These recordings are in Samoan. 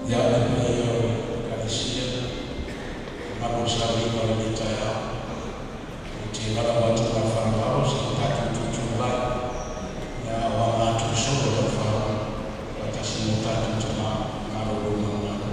Ia, le paia o le Ekalesia ma mamalu o le sauniga o lenei taeao, ou te valaau atu ma le faaaloalo se i tatou tutulai a o aga atu i le solo a taufao faatasi ma o tatou tama e malolo manumalo.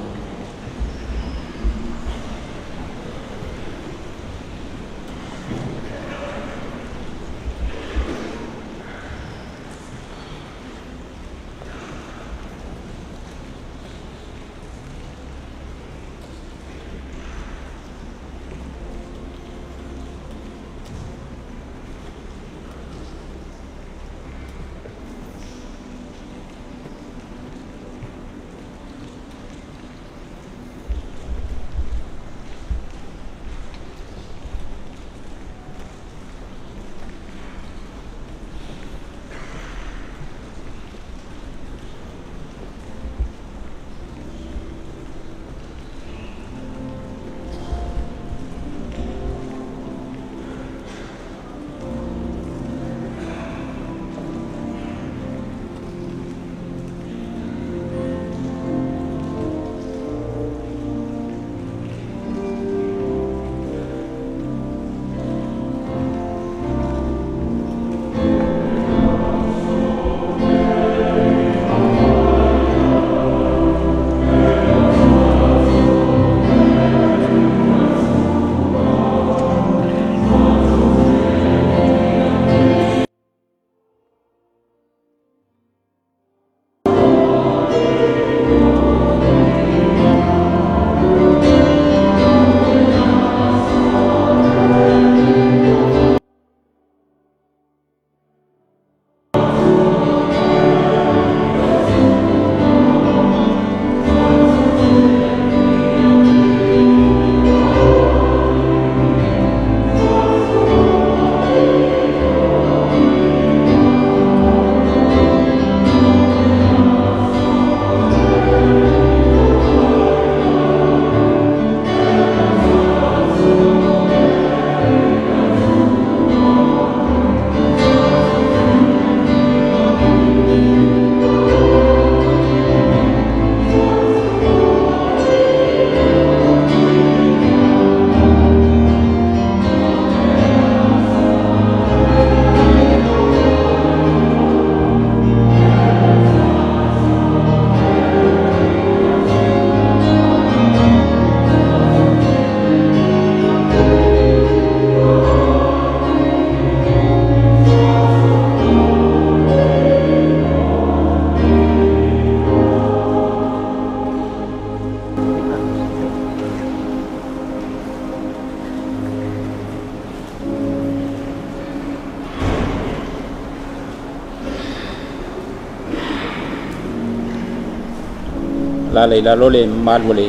Alaala i lalo le mamalu o le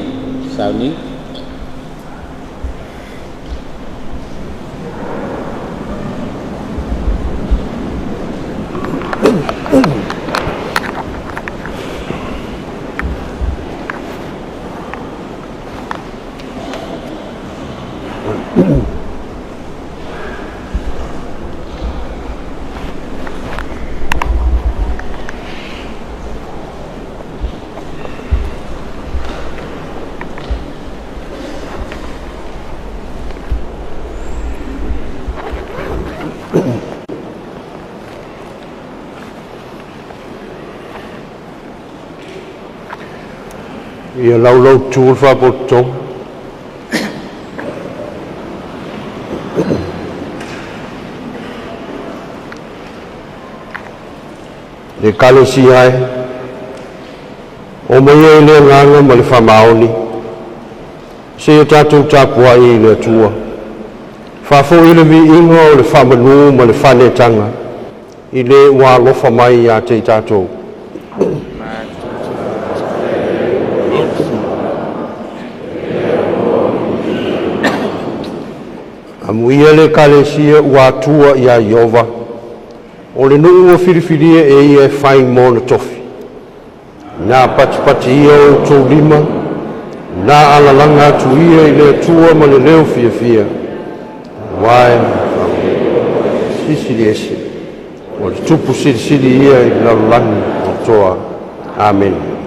sauniga. Ia laulautu le faapotopotoga, le Ekalesia e, omaia i le agaga ma le faamaoni seia tatou tapuai i le Atua. Faafoi le viiga o le faamanu ma le faaneetaga i le ua alofa mai ia te i tatou. Amuia le Ekalesia ua atua ia Ieova, o le nuu ua filifilia e Ia e fai mo ona tofi. Ina patipati ia o outou lima, ina alalaga atu ia i le Atua ma le leo fiafia, aua e Silisili Ese, o le Tupu Silisili Ia i le lalolagi atoa. Amene.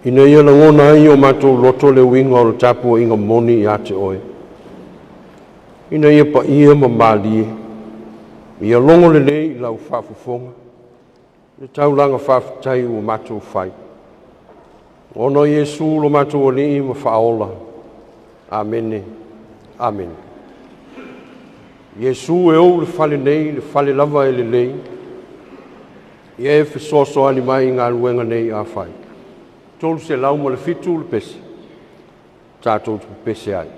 Ina ia lagona ai e o matou loto le uiga o le tapuaiga moni ia te Oe, ina ia paia ma malie, ia logo lelei i lau faafofoga le taulaga faafetai ua matou fai. Ona o Iesu lo matou Alii ma Faaola. Amene. Amene. Iesu e ou le fale nei, le fale lava e lelei, ia e fesoasoani mai i galuega nei a fai. 307 le pese, tatou te pepese ai.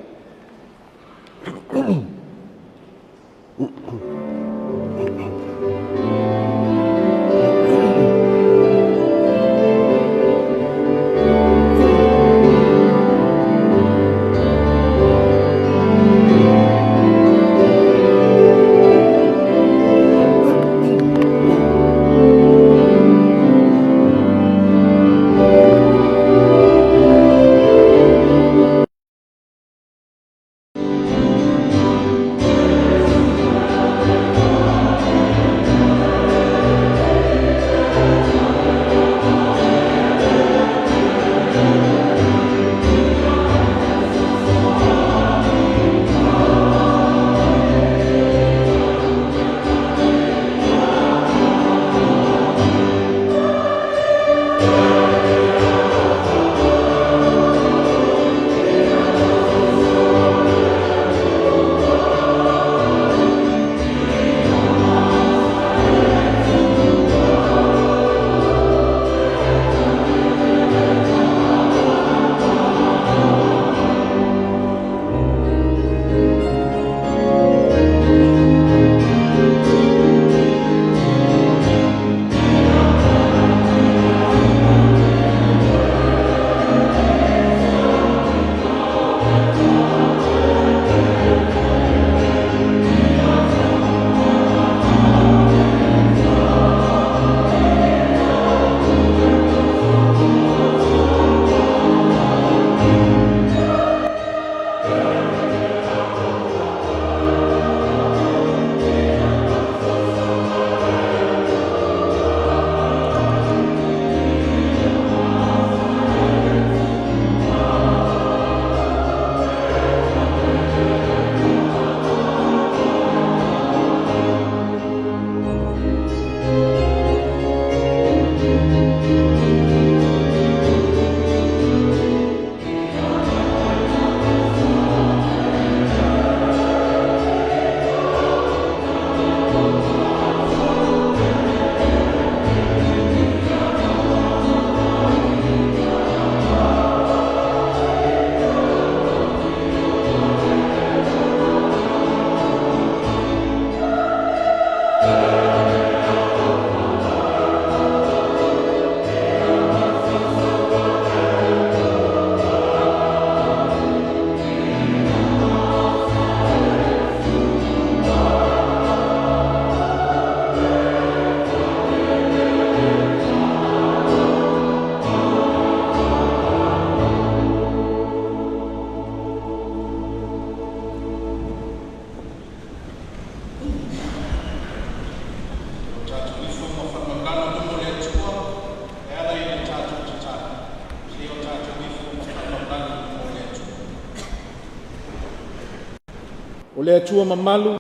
O le Atua mamalu,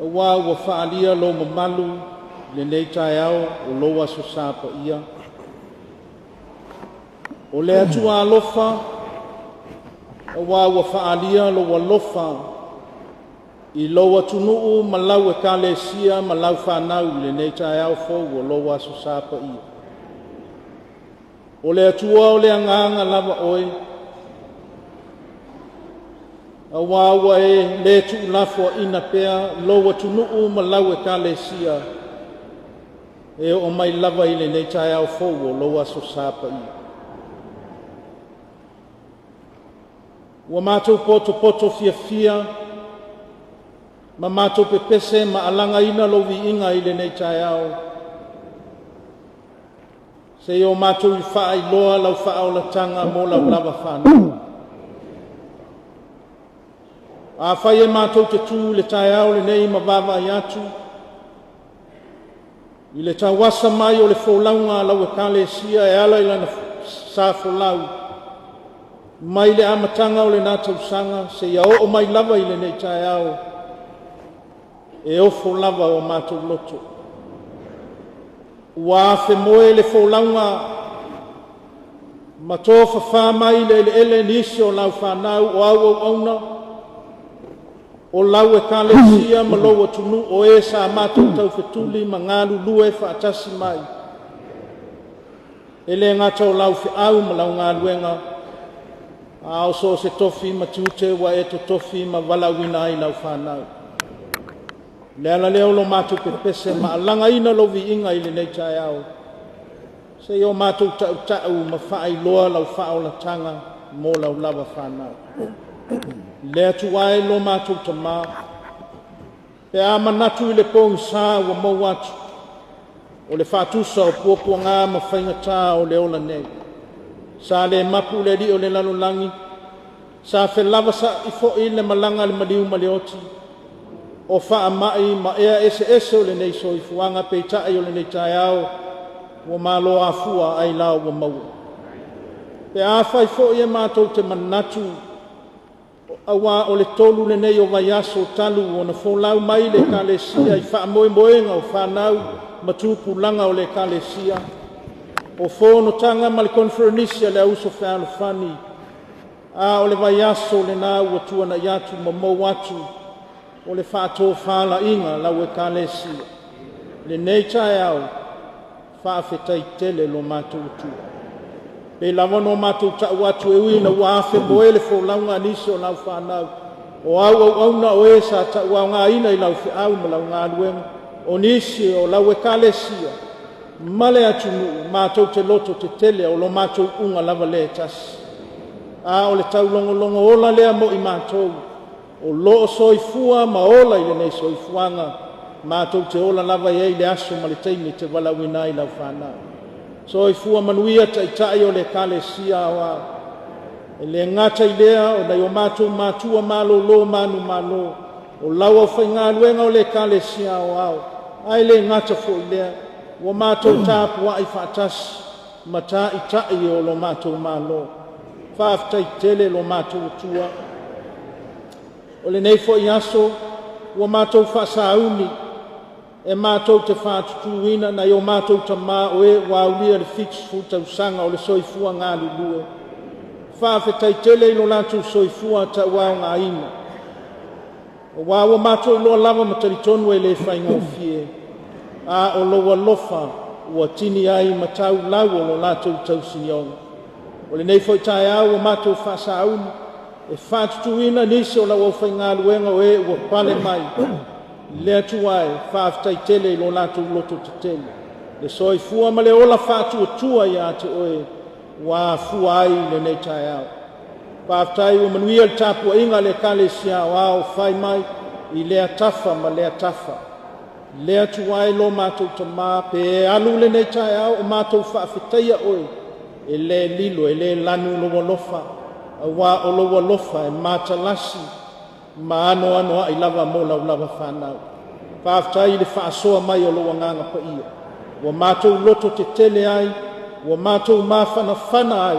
auā ua faaalia lou mamalu i lenei taeao o lou Aso Sa paia. O le Atua alofa, auā ua faaalia lou alofa i lou atunuu ma lau Ekalesia ma lau fanau i lenei taeao fou o lou Aso Sa paia. O le Atua o le agaga lava oe, auā ua e le tuulafoaina pea lou atunuu ma lau Ekalesia e oo mai lava i lenei taeao fou o lou Aso Sa paia. Ua matou potopoto fiafia ma matou pepese ma alagaina lou viiga i lenei taeao, seia o matou faailoa lau faaolataga mo lau lava fanau. Afai e matou te tu i le taeao lenei ma vaavaai atu i le tauasa mai o le folauga a lau Ekalesia e ala i lana sa folau mai le amataga o lena tausaga seia oo mai lava i lenei taeao, e ofo lava o matou loto. Ua afemoe le folauga ma tofafā mai le eleele nisi o lau fanau o au auauna, o lau Ekalesia ma lou atunuu o e sa matou taufetuli ma galulue faatasi mai. E le gata o lau feau ma lau galuega, a o so o se tofi ma tiute ua e totofi ma valaauina ai lau fanau. O le ala lea o lo matou pepese ma alagaina lou viiga i lenei taeao, seia o matou tautau ma faailoa lau faaolataga mo lau lava fanau. Le Atua e lo matou Tamā, pe a manatu i le pogisa ua maua atu, o le faatusa o puapuaga ma faigata o le ola nei. Sa le mapu le alii o le lalolagi, sa felavasa'i foi le malaga a le maliu ma le oti, o faamai ma ea eseese o lenei soifuaga, peitai o lenei taeao ua malo afua ailao ua maua. Pe afai foi e matou te manatu, auā o le 3 lenei o vaiaso talu ona folau mai le Ekalesia i faamoemoega o fanau ma tupulaga o le Ekalesia, o fonotaga ma le koneferenisi a le Auuso Fealofani, a o le vaiaso lena ua tuanai atu ma mou atu o le faatofalaiga a lau Ekalesia. Lenei taeao, faafetai tele lo matou Atua. Pei lava ona matou tau atu e ui ina ua afemoe le folauga a nisi o lau fanau, o au auauna o e sa tauaogaina i lau feau ma lau galuega, o nisi o lau Ekalesia ma le atunuu, matou te loto tetele o lo matou uluga lava lea e tasi. A o le taulogologo ola lea mo i matou, o loo soifua ma ola i lenei soifuaga, matou te ola lava e i ai le aso ma le taimi te valaauina ai lau fanau. Soifua manuia taitai o le Ekalesia Aoao. E le gata i lea o nai o matou matua malolo manumalo, o lau aufaigaluega o le Ekalesia Aoao, ae le gata foi i lea, ua matou tapuai faatasi ma taitai o lo matou Malo. Faafetai tele lo matou Atua. O lenei foi aso ua matou faasauni e matou te faatutuina nai o matou tamā o e ua aulia le 70 tausaga o le soifua galulue. Faafetai tele i lo latou soifua tauaogaina. Auā ua matou iloa lava ma talitonu e le faigofie, a o lou alofa ua tini ai ma taulau o lo latou tausinioga. O lenei foi taeao ua matou faasauni e faatutuina nisi o lau aufaigaluega o e ua pale mai. Le Atua e, faafetai tele i lo latou loto tetele. Le soifua ma le ola faatuatua ia te oe ua afua ai lenei taeao. Faafetai ua manuia le tapuaiga a le Ekalesia Aoao fai mai i lea tafa ma lea tafa. Le Atua e lo matou Tamā, pe alu lenei taeao o matou faafetaia oe, e le lilo, e le lanu lou alofa, auā o lou alofa e matalasi ma anoanoai lava mo lau lava fanau. Faafetai i le faasoa mai o lou agaga paia. Ua matou loto tetele ai, ua matou mafanafana ai,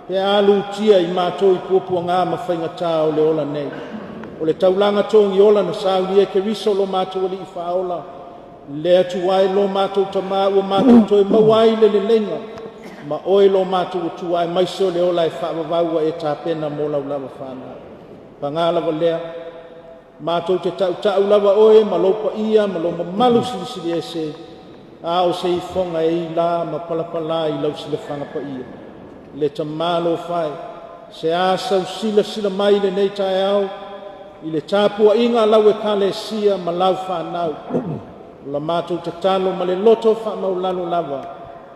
pe a lutia i matou i puapuaga ma faigata o le ola nei. O le taulaga togiola na saunia e Keriso lo matou Alii Faaola, le Atua e lo matou Tamā ua matou toe maua ai le leleiga ma oe lo matou Atua aemaise o le ola e faavavau ua e tapena mo lau lava fanau. Paga lava lea, matou te tautau lava oe ma lou paia ma lou mamalu silisili ese, a o se ifoga e ilā ma palapala i lau silafaga paia. Le Tamā alofa e, se a sau silasila mai i lenei taeao i le tapuaiga a lau Ekalesia ma lau fanau. O la matou tatalo ma le loto faamaulalo lava,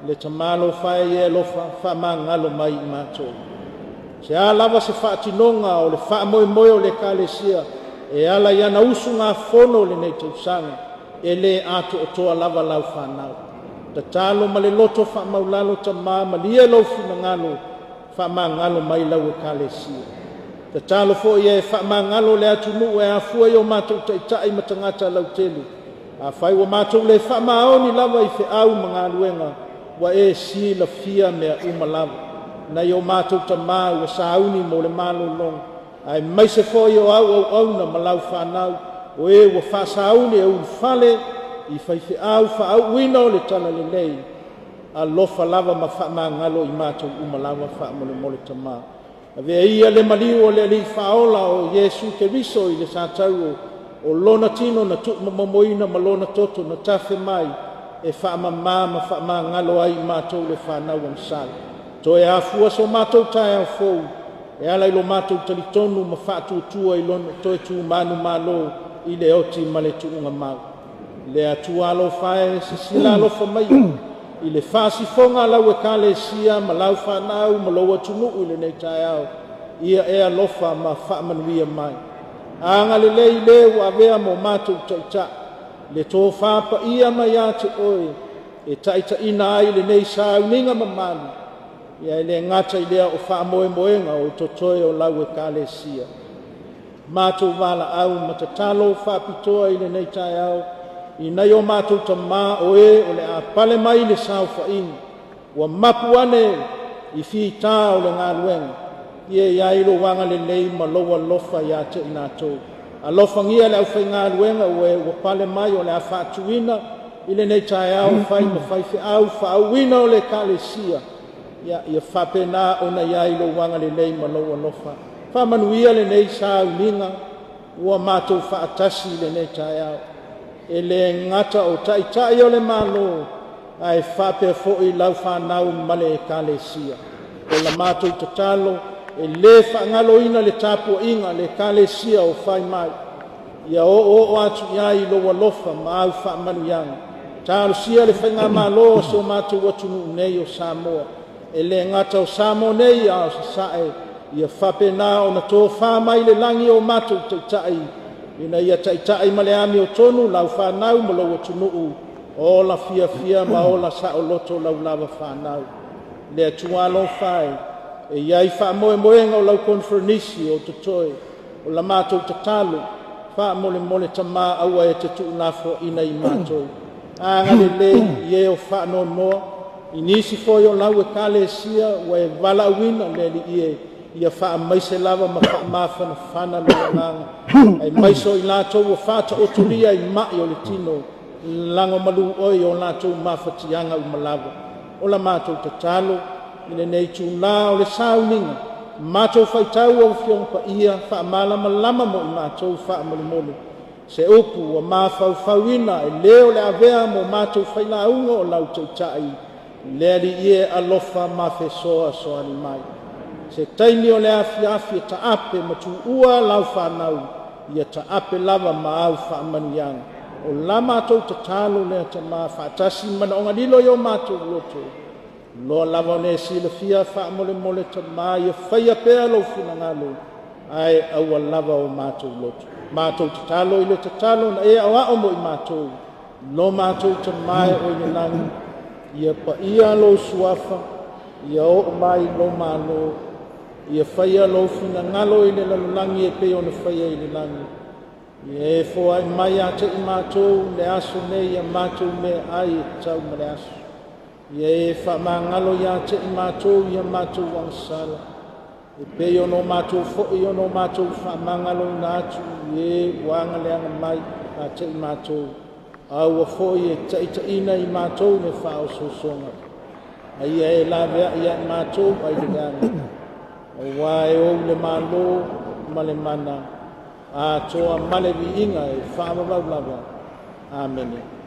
le Tamā alofa e, ia e alofa faamagalo mai i matou. Se a lava se faatinoga o le faamoemoe o le Ekalesia e ala i ana usugafono i lenei tausaga, e lē atoatoa lava lau fanau. Tatalo ma le loto faamaulalo Tamā, malie lou finagalo faamagalo mai lau Ekalesia. Tatalo foi e faamagalo le atunuu e afua i o matou taitai ma tagata lautele. Afai ua matou le faamaoni lava i feau ma galuega, ua e silafia mea uma lava. Nai o matou tamā ua sauni mo le malologa, aemaise foi o au auauna ma lau fanau, o e ua faasauni e ulufale i faifeau faauuina o le talalelei, alofa lava ma faamagalo i matou uma lava faamolemole Tamā. Avea ia le maliu o le Alii Faaola o Iesu Keriso i le satau o lona tino na tuumomomoina ma lona toto na tafe mai e faamamā ma faamagalo ai i matou le fanau agasala. Toe afua so matou taeao fou e ala i lo matou talitonu ma faatuatua i lona toe tumanu malo i le oti ma le tuuga mau. Le Atua alofa e, sisila alofa mai i le faasifoga a lau Ekalesia ma lau fanau ma lou atunuu i lenei taeao, ia e alofa ma faamanuia mai. Agalelei le ua avea mo matou taitai, le tofā paia mai ia te oe e taitaiina ai lenei sauniga mamalu, ia e le gata i lea o faamoemoega o totoe o lau Ekalesia. Matou valaau ma tatalo faapitoa i lenei taeao i nai o matou tamā o e o le a pale mai le saofaiga, ua mapu ane i fitā o le galuega, ia i ai lou agalelei ma lou alofa ia te i latou. Alofagia le aufaigaluega ua e ua pale mai o le a faatuina i lenei taeao fai ma faifeau faauuina o le Ekalesia, ia faapena ona i ai lou agalelei ma lou alofa. Faamanuia lenei sauniga ua matou faatasi i lenei taeao. E le gata o taitai o le Malo, ae faapea foi lau fanau ma le Ekalesia. O la matou tatalo e lē faagaloina le tapuaiga le Ekalesia o fai mai, ia oooo atu i ai lou alofa ma au faamanuiaga. Talosia le faigamalo o si o matou atunuu nei o Samoa, e le gata o Samoa nei a o Sasae, ia faapena ona tofā mai le lagi o matou taitai, ina ia taitai ma le amiotonu lau fanau ma lou atunuu, ola fiafia ma ola saoloto lau lava fanau. Le Atua alofa e, e i ai faamoemoega o lau koneferenisi o totoe, o la matou tatalo, faamolemole Tamā aua e te tuulafoaiina i matou. Agalelei i e o faanoanoa, i nisi foi o lau Ekalesia ua e valaauina le Alii e, ia faamaise lava ma faamafanafana lou agaga, aemaise o i latou ua faataotolia i mai o le tino, lagomalū oe i o latou mafatiaga uma lava. O la matou tatalo i lenei itulā o le sauniga, matou faitau au Afioga Paia faamalamalama mo i matou faamolemole. Se upu ua mafaufauina e lē o le avea mo matou failauga o lau taitai, le Alii e alofa ma fesoasoani mai. Se taimi o le afiafi e taape ma tuua lau fanau, ia taape lava ma au faamanuiaga. O la matou tatalo lea Tamā, faatasi ma manaoga lilo i o matou loto, loa lava ona e silafia faamolemole Tamā, ia faia pea lou finagalo, ae aua lava o matou loto. Matou tatalo i le tatalo na e aoao mo i matou, lo matou Tamā e oe i le lagi, ia paia lou suafa, ia oo mai lou malo, ia faia lou finagalo i le lalolagi e pei ona faia i le lagi. Ia e foai mai ia te i matou le aso nei ia matou meaai e tatau ma le aso. Ia e faamagalo ia te i matou ia matou agasala, E pei ona o matou fo'i ona o matou faamagaloina atu i e ua agaleaga mai ia te i matou, a ua foi e taitaiina i matou le faaosoosoga, a ia e laveai ia i matou ai le leaga, auā e ou le Malo ma le mana, atoa ma le viiga e faavavau lava. Amene.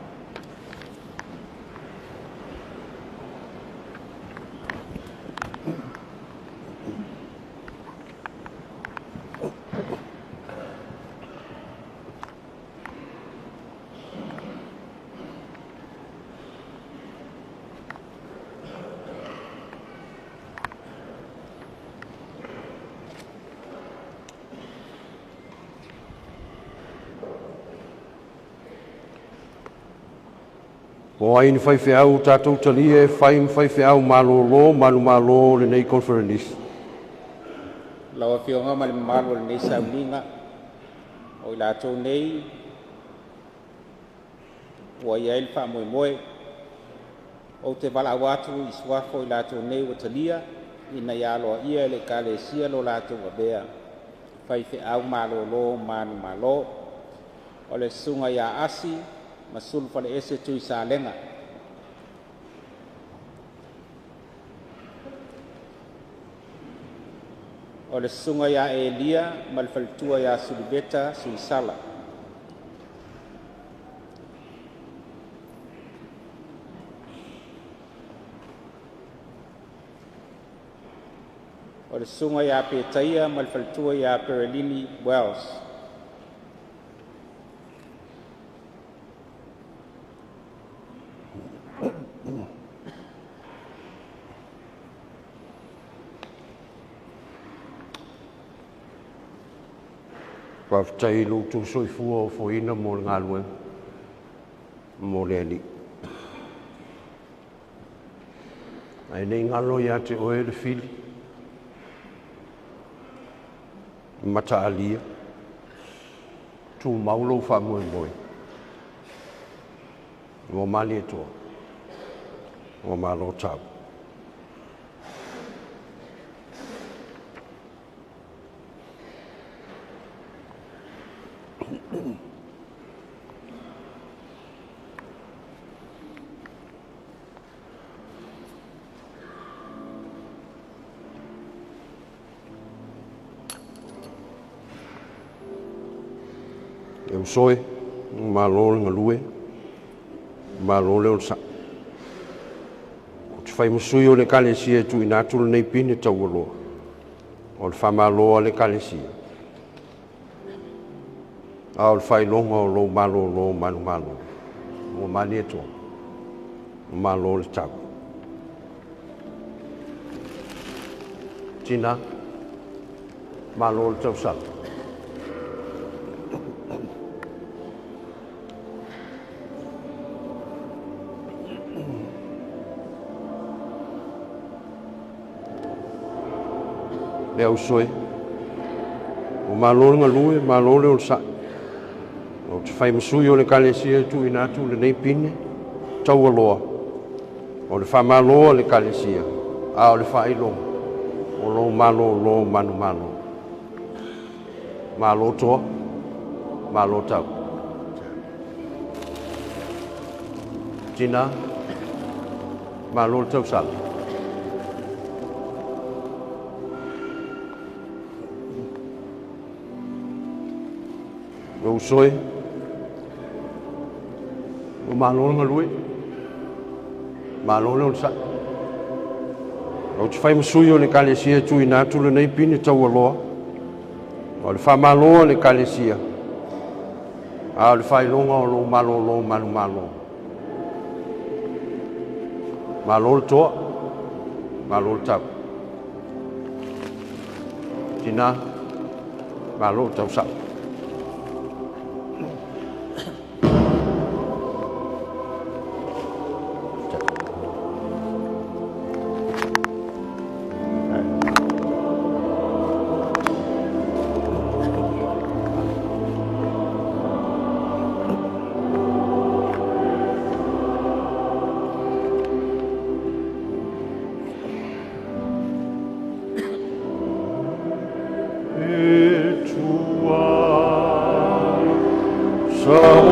O ai ni faifeau tatou talia e fai ma faifeau malōlō manumalo o lenei koneferenisi. Lau Afioga ma le mamalu o lenei sauniga, o i latou nei ua i ai le faamoemoe, ou te valaau atu i suafa o i latou nei ua talia ina ia aloaia e le Ekalesia lo latou avea faifeau malōlō manumalo. O le susuga ia Asi Masulufaleese Tuisalega. O le susuga ia Elia ma le faletua ia Suluveta Suisala. O le susuga ia Petaia ma le faletua ia Perelini Wells. Faafetai i lo outou soifua ofoina mo le galuega mo le Alii. Ae le i galo ia te oe le fili, mataalia, tumau lou faamoemoe, ua malietoa, ua malo tau. E uso e, malo le galue, malo le onosai. Ou te fai ma sui o le Ekalesia e tuuina atu lenei pine taualoa, o le faamalo a le Ekalesia, a o le faailoga o lou malōlō manumalo. Ua malietoa, ua malo le tau. Tina, malo le tausala. Le uso e, ua malo le galue, malo le onosai. Ou te fai ma sui o le Ekalesia e tuuina atu lenei pine taualoa, o le faamalo a le Ekalesia, a o le faailoga o lou malōlō manumalo. Malo toa, malo tau. Tina, malo le tausala. Le uso e, ua malo le galue, malo le onosai. Ou te fai ma sui o le Ekalesia e tuuina atu lenei pine taualoa, o le faamalo a le Ekalesia, a o le faailoga o lou malōlō manumalo. Malo le toa, malo le tau. Tina, malo le tausala. Sao.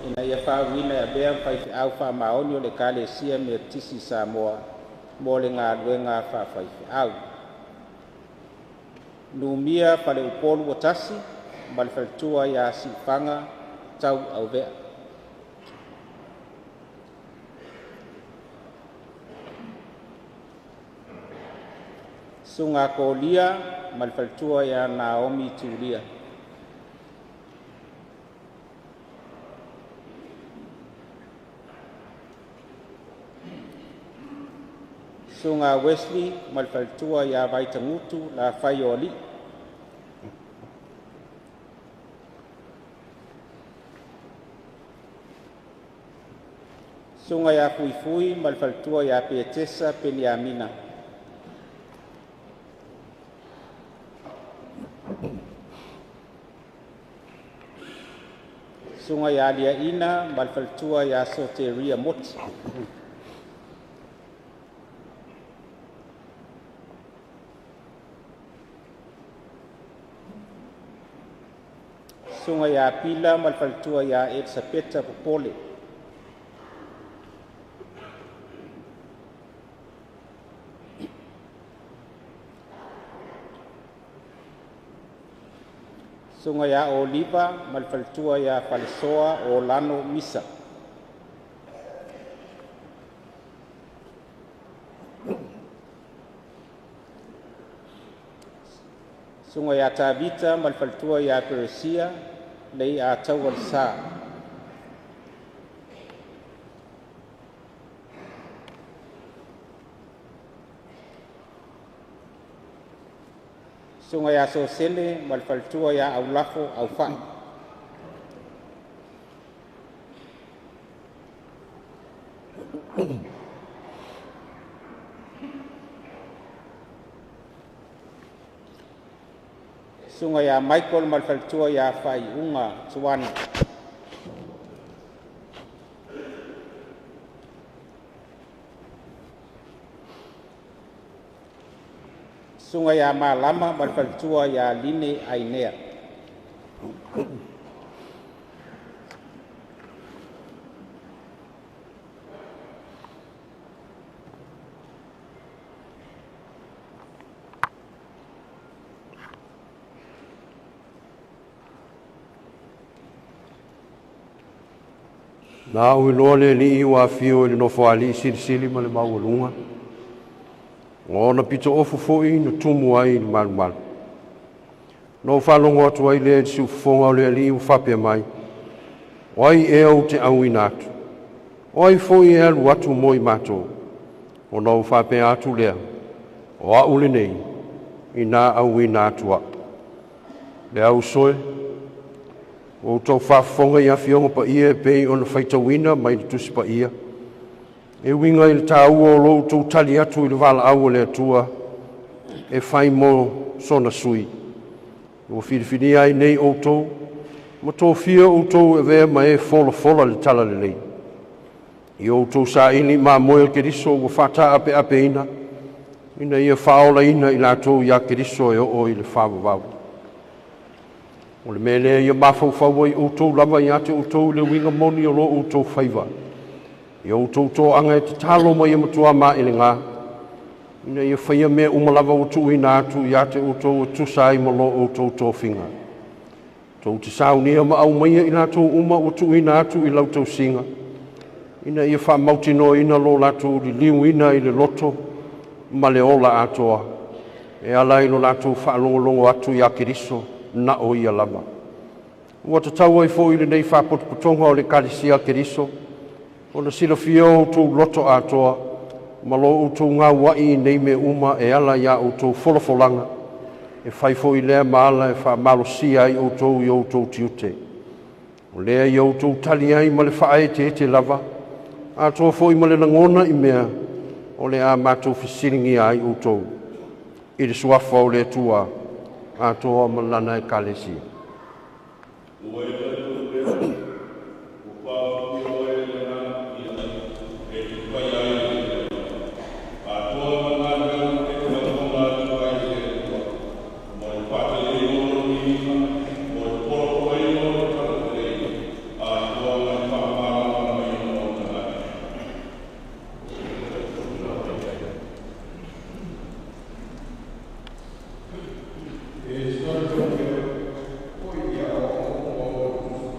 Ina ia faauuina e avea ma faifeau faamaoni o le Ekalesia Metotisi i Samoa mo le galuega faafaifeau. 5. Numia Faleupolu ua tasi ma le faletua ia Siufaga Tau Auve'a. 6. Susuga Kolia ma le faletua ia Naomi Tulia. 7. Susuga Wesley ma le faletua ia Vaitagutu Lafaioalii. 8. Susuga ia Fuifui ma le faletua ia Petesa Peniamina. Susuga ia Aliaina ma le faletua ia Soteria Moti. Susuga ia Pila ma le faletua ia Elisapeta Popole. Susuga ia Oliva ma le faletua ia Falesoa Olano Misa. Susuga ia Tavita ma le faletua ia Peresia Lei Ataualesa. Susuga ia Sosene ma le faletua ia Aulafo Aufai. Susuga ia Michael ma le faletua ia Faiuga Tuana. Susuga ia Malama ma le faletua ia Line Ainea. Na au iloa le Alii ua afio i le nofoalii silisili ma le maualuga, ona pito ofu foi na tumu ai i le malumalu. Na ou faalogo atu ai lea i le siufofoga o le Alii ua faapea mai, o ai ea ou te auina atu? O ai foi e alu atu mo i matou? Ona ou faapea atu lea, o au lenei, ina auina atu au. Le au soe, ua outou faafofoga i afioga paia e pei ona faitauina mai le Tusi Paia, e uiga i le taua o lo outou tali atu i le valaau a le Atua e fai mo sona sui. Ua filifilia ai nei outou, ma tofia outou e avea ma e folafola le talalelei. I outou saili mamoe o Keriso ua faataapeapeina, ina ia faaolaina i latou ia Keriso e oo i le faavavau. O le mea lea ia mafaufau ai outou lava ia te outou i le uiga moni o lo outou faiva. Ia outou toaga e tatalo mai ia matua maelega, ina ia faia mea uma lava ua tuuina atu ia te outou e tusa ai ma lo outou tofiga. Tou te saunia ma aumaia i latou uma ua tuuina atu i lau tausiga, ina ia faamautinoaina lo latou liliuina i le loto ma le ola atoa, e ala i lo latou faalogologo atu ia Keriso na o ia lava. Ua tatau ai foi lenei faapotopotoga o le Ekalesia a Keriso, ona silafia o outou loto atoa, ma lo outou gauai i nei mea uma e ala ia outou folafolaga, e fai foi lea ma ala e faamalosia ai outou i outou tiute. O lea ia outou tali ai ma le faaeteete lava, atoa foi ma le lagona i mea o le a matou fesiligia ai outou, i le suafa o le Atua, atoa ma lana Ekalesia. Ua e talitonu pea, ua faaopoopo oe i le Agaga Paia e tufaia ai le Atua, atoa ma galuega e lagona atu ai i le Atua, mo le faateleina o lona viiga, mo le polapolaina o le talalelei, atoa ma le faamalamalamaina o tagata. E talitonu pea, o ia o o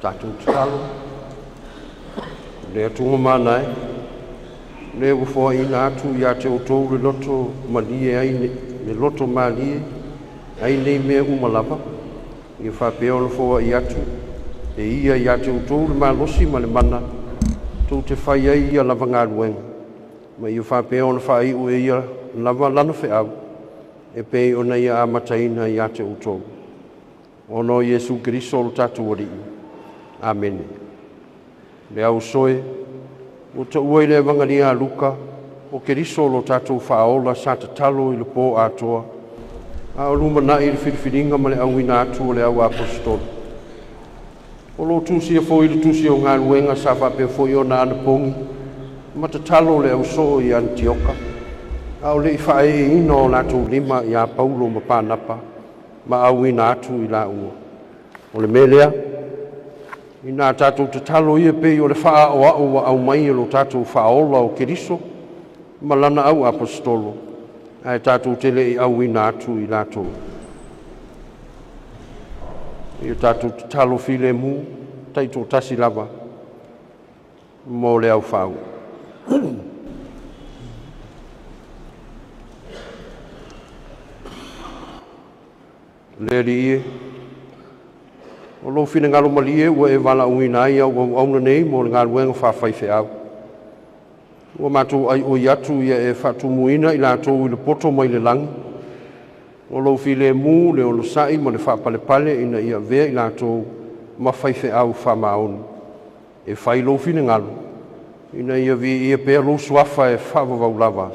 Tatou tatalo, le atunga mana e, le ufoaina atu ia te outou le loto malie ai le loto malie ai nei mea uma lava, ia faapea ona foai atu, e ia ia te outou le malosi ma le mana, tou te fai ai ia lava galuega, ma ia faapea ona faaiu e ia lava lana feau, e pei ona ia amataina ia te outou. Ona o Iesu Keriso lo tatou Alii. Amene. Le au soe, ua taua i le Evangelia a Luka, o Keriso lo tatou faaola sa tatalo i le po atoa, a o lumanai i le filifiliga ma le auina atu o le au aposetolo. O lo tusia foi le tusi o galuega sa faapea foi ona anapogi, ma tatalo le ausoo i Antioka, a o le i faaeeina o latou lima ia Paulo ma Panapa, ma auina atu i laua. O le mea lea, ina tatou tatalo ia pei o le faaoao ua aumai e lo tatou faaola o Keriso ma lana au aposetolo, ae tatou te le i auina atu i latou. Ia tatou tatalo filemu, taitoatasi lava mo le aufau. Le Alii e, o lou finagalo malie ua e valaauina ai au auauna nei mo le galuega faafaifeau. Ua matou aioi atu ia e faatumuina i latou i le poto mai le lagi, o lou filemu le onosai ma le faapalepale ina ia avea i latou ma faifeau faamaoni. E fai lou finagalo, ina ia viia pea lou suafa e faavavau lava.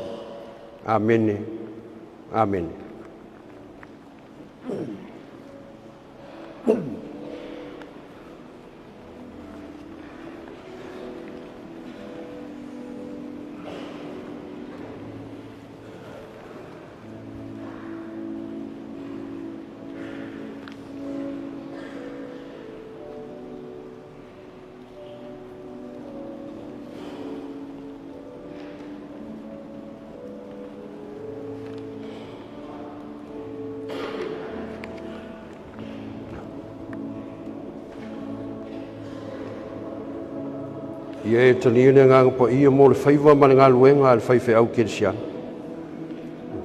Amene. Amene. Ia e talia le agaga paia mo le faiva ma le galuega a le faifeau kerisiano.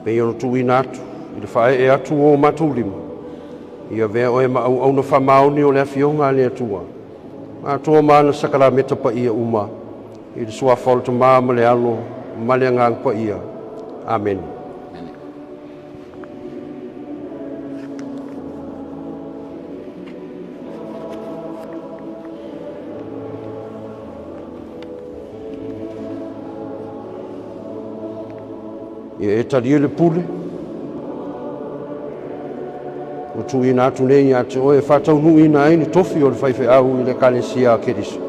Pei ona tuuina atu i le faaee atu o matou lima, ia avea oe ma auauna faamaoni o le afioga a le Atua, atoa ma ana sakalameta paia uma, i le suafa o le Tama ma le Alo ma le Agaga Paia. Amene. Ia e talia le pule ua tuuina atu nei ia te oe e faataunuuina ai le tofi o le faifeau i le Ekalesia a Keriso.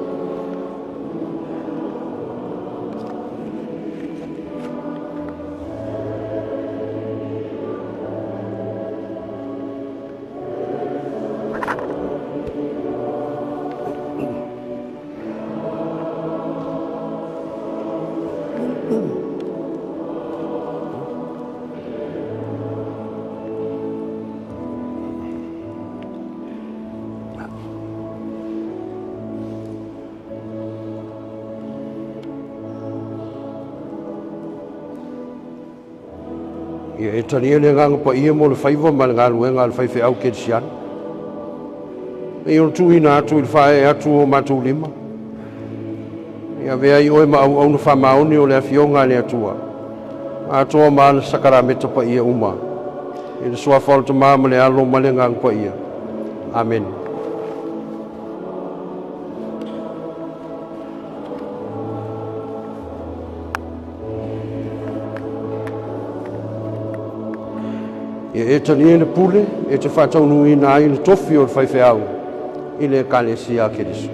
Ia e talia le agaga paia mo le faiva ma le galuega a le faifeau kerisiano. E ona tuuina atu i le faaee atu o matou lima, ia avea ai oe ma auauna faamaoni o le afioga a le Atua, atoa ma ana sakalameta paia uma, i le suafa o le Tama ma le Alo ma le Agaga Paia. Amene. Ia e talia le pule e te faataunuuina ai le tofi o le faifeau i le Ekalesia a Keriso.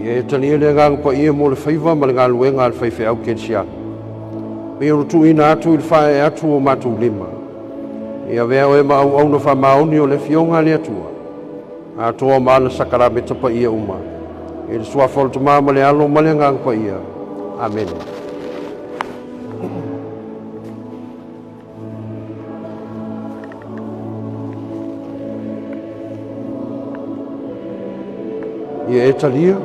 Ia e talia le agaga paia mo le faiva ma le galuega a le faifeau kerisiano. Pei ona tuuina atu i le faaee atu o matou lima, ia avea oe ma auauna faamaoni o le afioga a le Atua, atoa ma ana sakalameta paia uma, i le suafa o le Tama ma le Alo ma le Agaga Paia. Amene. Ia e talia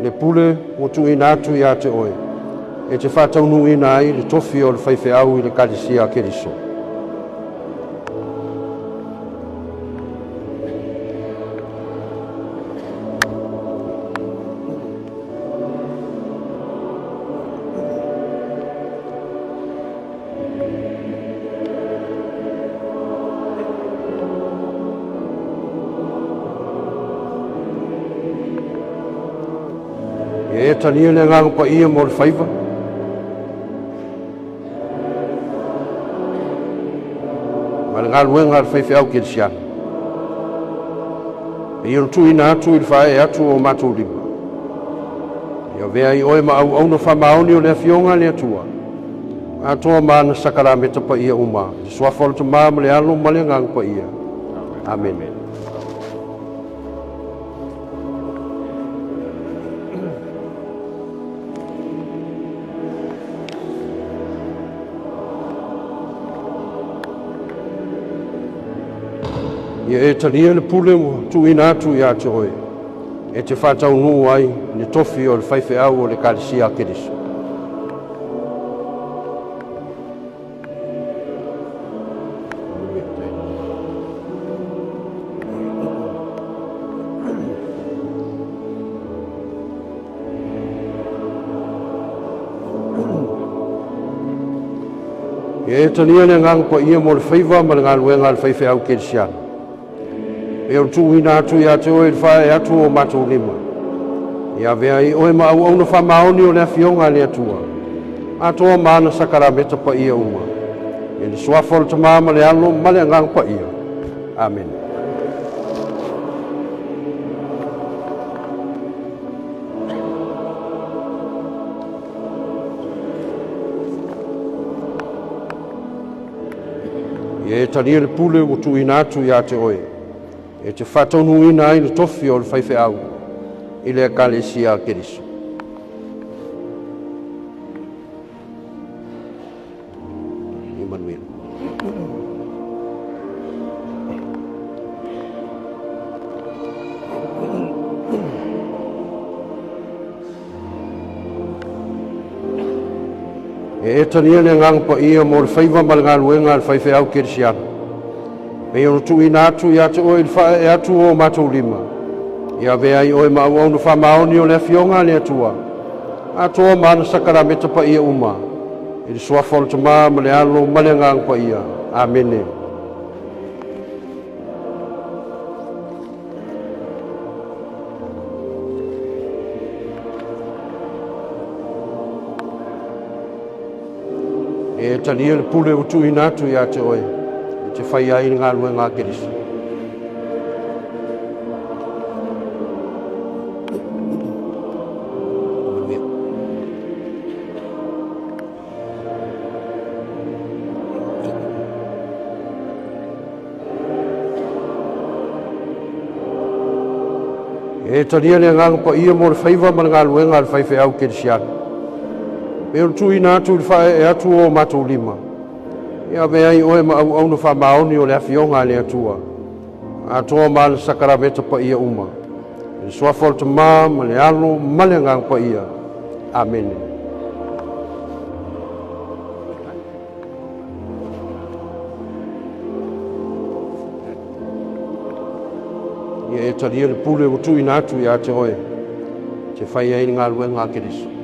le pule ua tuuina atu ia te oe, e te faataunuuina ai le tofi o le faifeau i le Ekalesia a Keriso. Ia e talia le agaga paia mo le faiva ma le galuega a le faifeau kerisiano. E ona tuuina atu i le faaee atu o matou lima, ia avea ai oe ma auauna faamaoni o le afioga a le Atua, atoa ma ana sakalameta paia uma, i le suafa o le Tama ma le Alo ma le Agaga Paia. Amene. Ia e talia le pule ua tuuina atu ia te oe, e te faataunuu ai le tofi o le faifeau o le Ekalesia a Keriso. Ia e talia le agaga paia mo le faiva ma le galuega a le faifeau kerisiano. E ona tuuina atu ia te oe i le faaee atu o matou lima, ia avea ai oe ma auauna faamaoni o le afioga a le Atua, atoa ma ana sakalameta paia uma, i le suafa o le Tama ma le Alo ma le Agaga Paia. Amene. Ia e talia le pule ua tuuina atu ia te oe, e te faataunuuina ai le tofi o le faifeau i le Ekalesia a Keriso. Ia manuia. E e talia le agaga paia mo le faiva ma le galuega a le faifeau kerisiano. E pei ona tuuina atu ia te oe i le faaee atu o matou lima, ia avea ai oe ma auauna faamaoni o le afioga a le Atua, atoa ma ana sakarameta paia uma, i le suafa o le Tama ma le Alo ma le Agaga Paia. Amene. E talia le pule ua tuuina atu ia te oe, e te fai ai le galuega a Keriso. Manuia. E talia le agaga paia mo le faiva ma le galuega a le faifeau kerisiano. E pei ona tuuina atu i le faaee atu o matou lima, ia avea ai oe ma auauna faamaoni o le afioga a le Atua, atoa ma ana sakarameta paia uma, i le suafa o le Tama ma le Alo ma le Agaga Paia. Amene. Ia e talia le pule ua tuuina atu ia te oe, te fai ai le galuega a Keriso.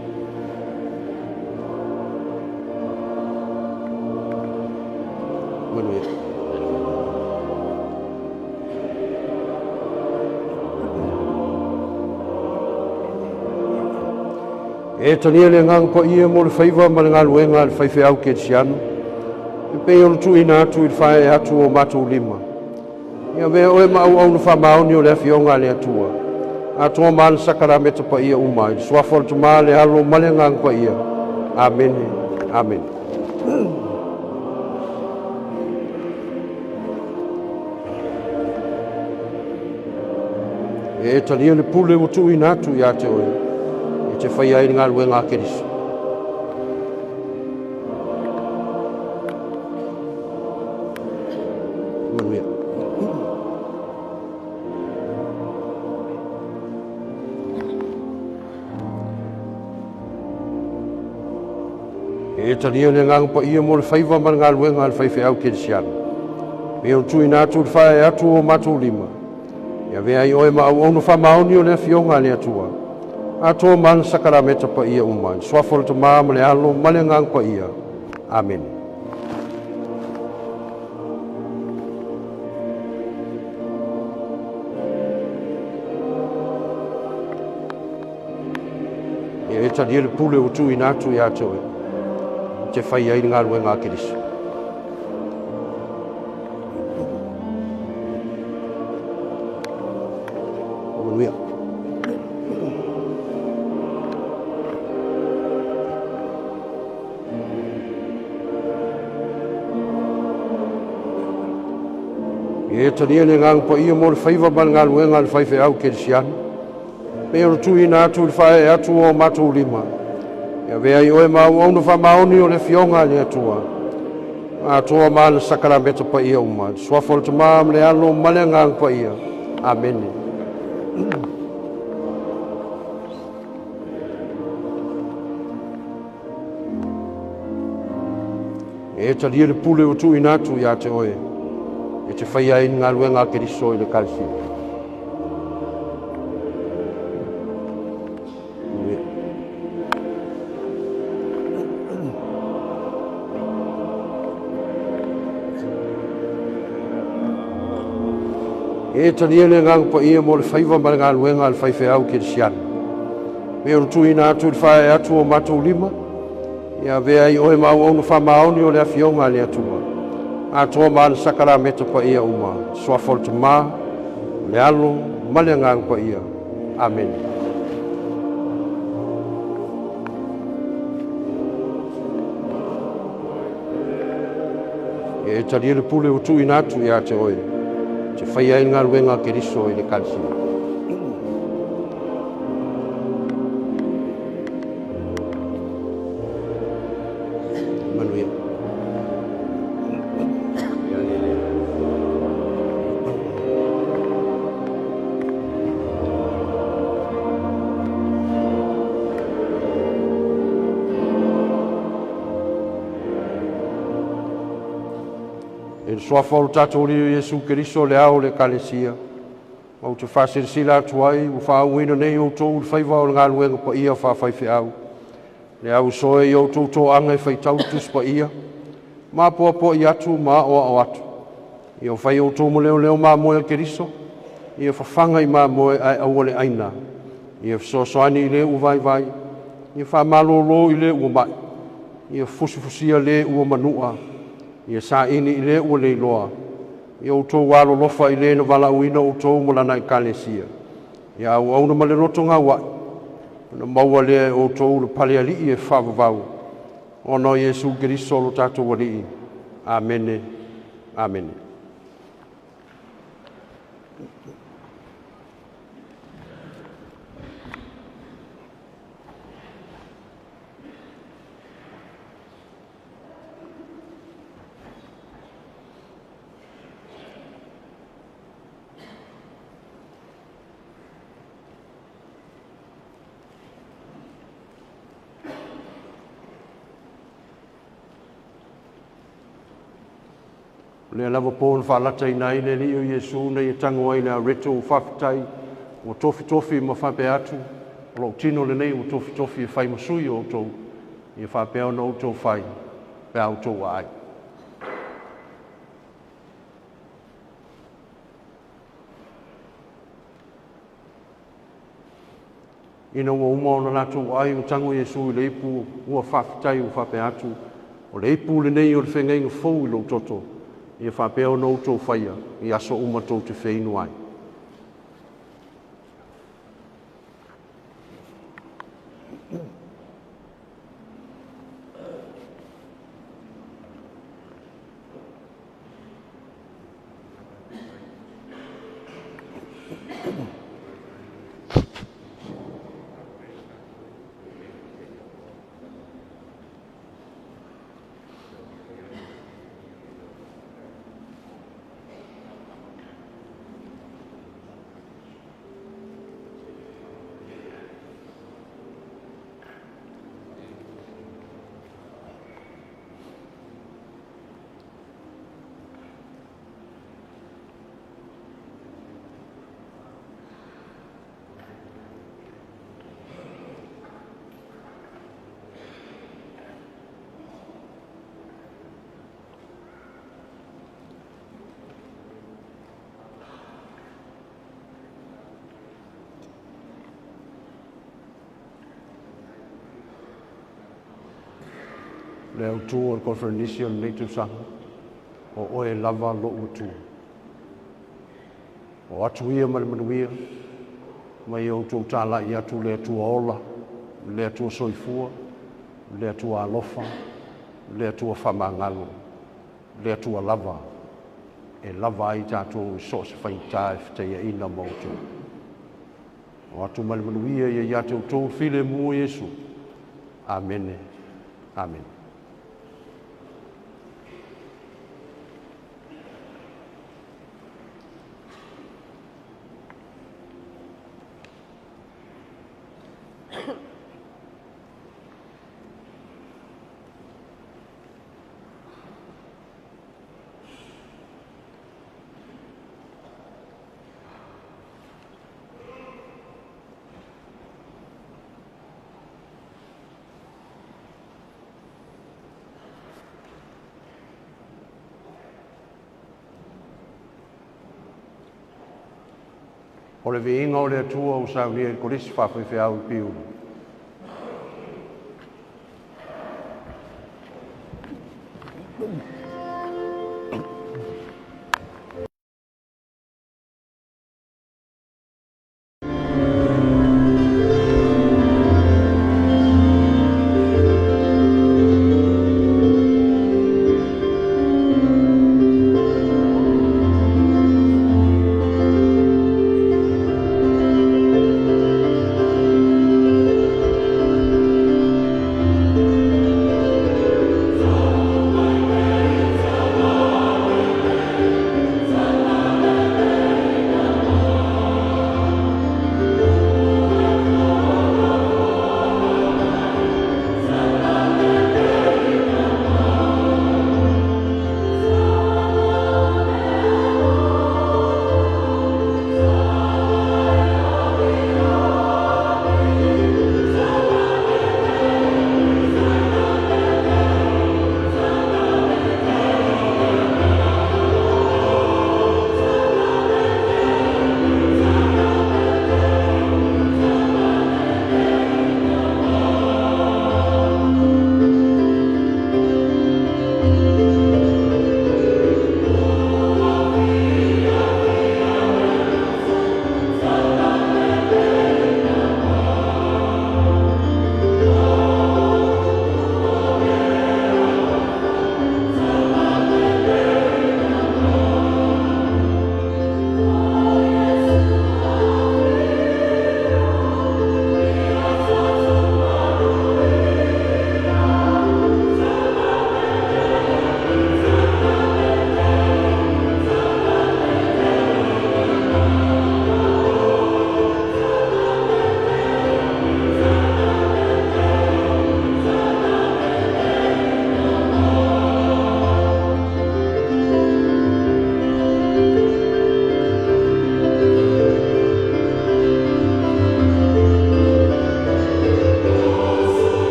Manuia. E talia le agaga paia mo le faiva ma le galuega a le faifeau kerisiano, e pei ona tuuina atu i le faaee atu o matou lima. Ia avea oe ma auauna faamaoni o le afioga a le Atua, atoa ma ana sakarameta paia uma, i le suafa o le Tama, le Alo ma le Agaga Paia. Amene. Amene. E talia le pule ua tuuina atu ia te oe, e te fai ai le galuega a Keriso. Manuia. E talia le agaga paia mo le faiva ma le galuega a le faifeau kerisiano. E pei ona tuuina atu i le faaee atu o matou lima, ia avea ai oe ma auauna faamaoni o le afioga a le Atua, atoa ma ana sakarameta paia uma, i le suafa o le Tama ma le Alo ma le Agaga Paia. Amene. Ia e talia le pule ua tuuina atu ia te oe, te fai ai le galuega a Keriso. Manuia. Ia e talia le agaga paia mo le faiva ma le galuega a le faifeau kerisiano. E pei ona tuuina atu i le faaee atu o matou lima, ia avea ai oe ma auauna faamaoni o le afioga a le Atua, atoa ma ana sakarameta paia uma, i le suafa o le Tama ma le Alo ma le Agaga Paia. Amene. E talia le pule ua tuuina atu ia te oe, e te fai ai le galuega a Keriso i le Ekalesia. Manuia. E talia le agaga paia mo le faiva ma le galuega a le faifeau kerisiano. E pei ona tuuina atu i le faaee atu o matou lima, ia avea ai oe ma auauna faamaoni o le afioga a le Atua, atoa ma ana sakarameta paia uma, i le suafa o le Tama, le Alo ma le Agaga Paia. Amene. Ia e talia le pule ua tuuina atu ia te oe, te faia ai le galuega a Keriso i le Ekalesia. Manuia. I le suafa o lo tatou Alii Iesu Keriso le ao o le Ekalesia, ou te faasilasila atu ai ua faauuina nei outou i le faiva o le galuega paia faafaifeau, le au soe i outou toaga e faitau le Tusi Paia ma apoapoai atu ma aoao atu. Ia fai outou ma leoleo mamoe a Keriso, ia fafaga i mamoe ae aua le aina. Ia fesoasoani i le ua vaivai, ia faamalolo i le ua mai, ia fusifusia le ua manua, ia saini i le ua leiloa. Ia outou alolofa i le na valaauina outou ma Lana Ekalesia. Ia auauna ma le loto gauai, ona maua lea e outou o le palealii e faavavau, ona o Iesu Keriso lo tatou Alii. Amene. Amene. O lea lava po na faalataina ai le Alii o Iesu ina ia tago ai i le areto ua faafetai ua tofitofi ma faapea atu, o lou tino lenei ua tofitofi e fai ma sui o outou, ia faapea ona outou fai pe a outou aai. Ina ua uma ona latou ai, ua tago Iesu i le ipu ua faafetai ua faapea atu, o le ipu lenei o le feagaiga fou i lou toto, ia faapea ona outou faia i aso uma tou te feinu ai. Le autu o le Koneferenisi o lenei tausaga, o oe lava lou Atua. O atu ia ma le manuia, ma ia outou talai atu le Atua ola, le Atua soifua, le Atua alofa, le Atua faamagalo, le Atua lava, e lava ai tatou i so o se faigata e fetaiaina ma outou. O atu ma le manuia ia ia te outou le filemu o Iesu. Amene. Amene. O le viiga o le Atua ua saunia i le Kolisi Faafaifeau i Piula.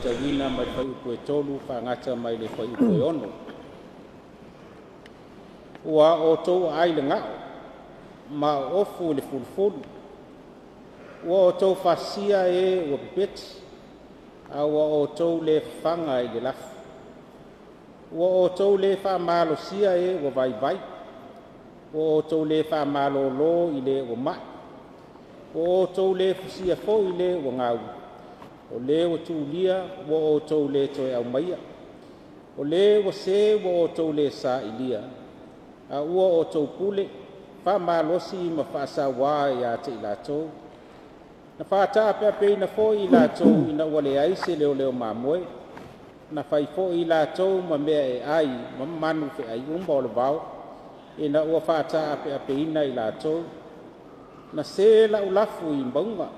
faitauina mai le fuaiupu e 3 faagata mai le fuaiupu e 6. Ua outou aai le gao, ma o ofu i le fulufulu. Ua outou fasia e ua pepeti, a ua outou le fafaga i le lafu. Ua outou le faamalosia e ua vaivai, ua outou le faamalōlō i le ua ma'i, ua outou le fusia foi i le ua gau, o le ua tulia ua outou le toe aumaia, o le ua sē ua outou le sailia, a ua outou pule, faamalosi ma faasauā ia te i latou. Na faataapeapeina foi i latou ina ua leai se leoleo mamoe, na fai foi i latou ma mea e ai ma manu feai uma o le vao, ina ua faataapeapeina i latou. Na se lau lafu i mauga,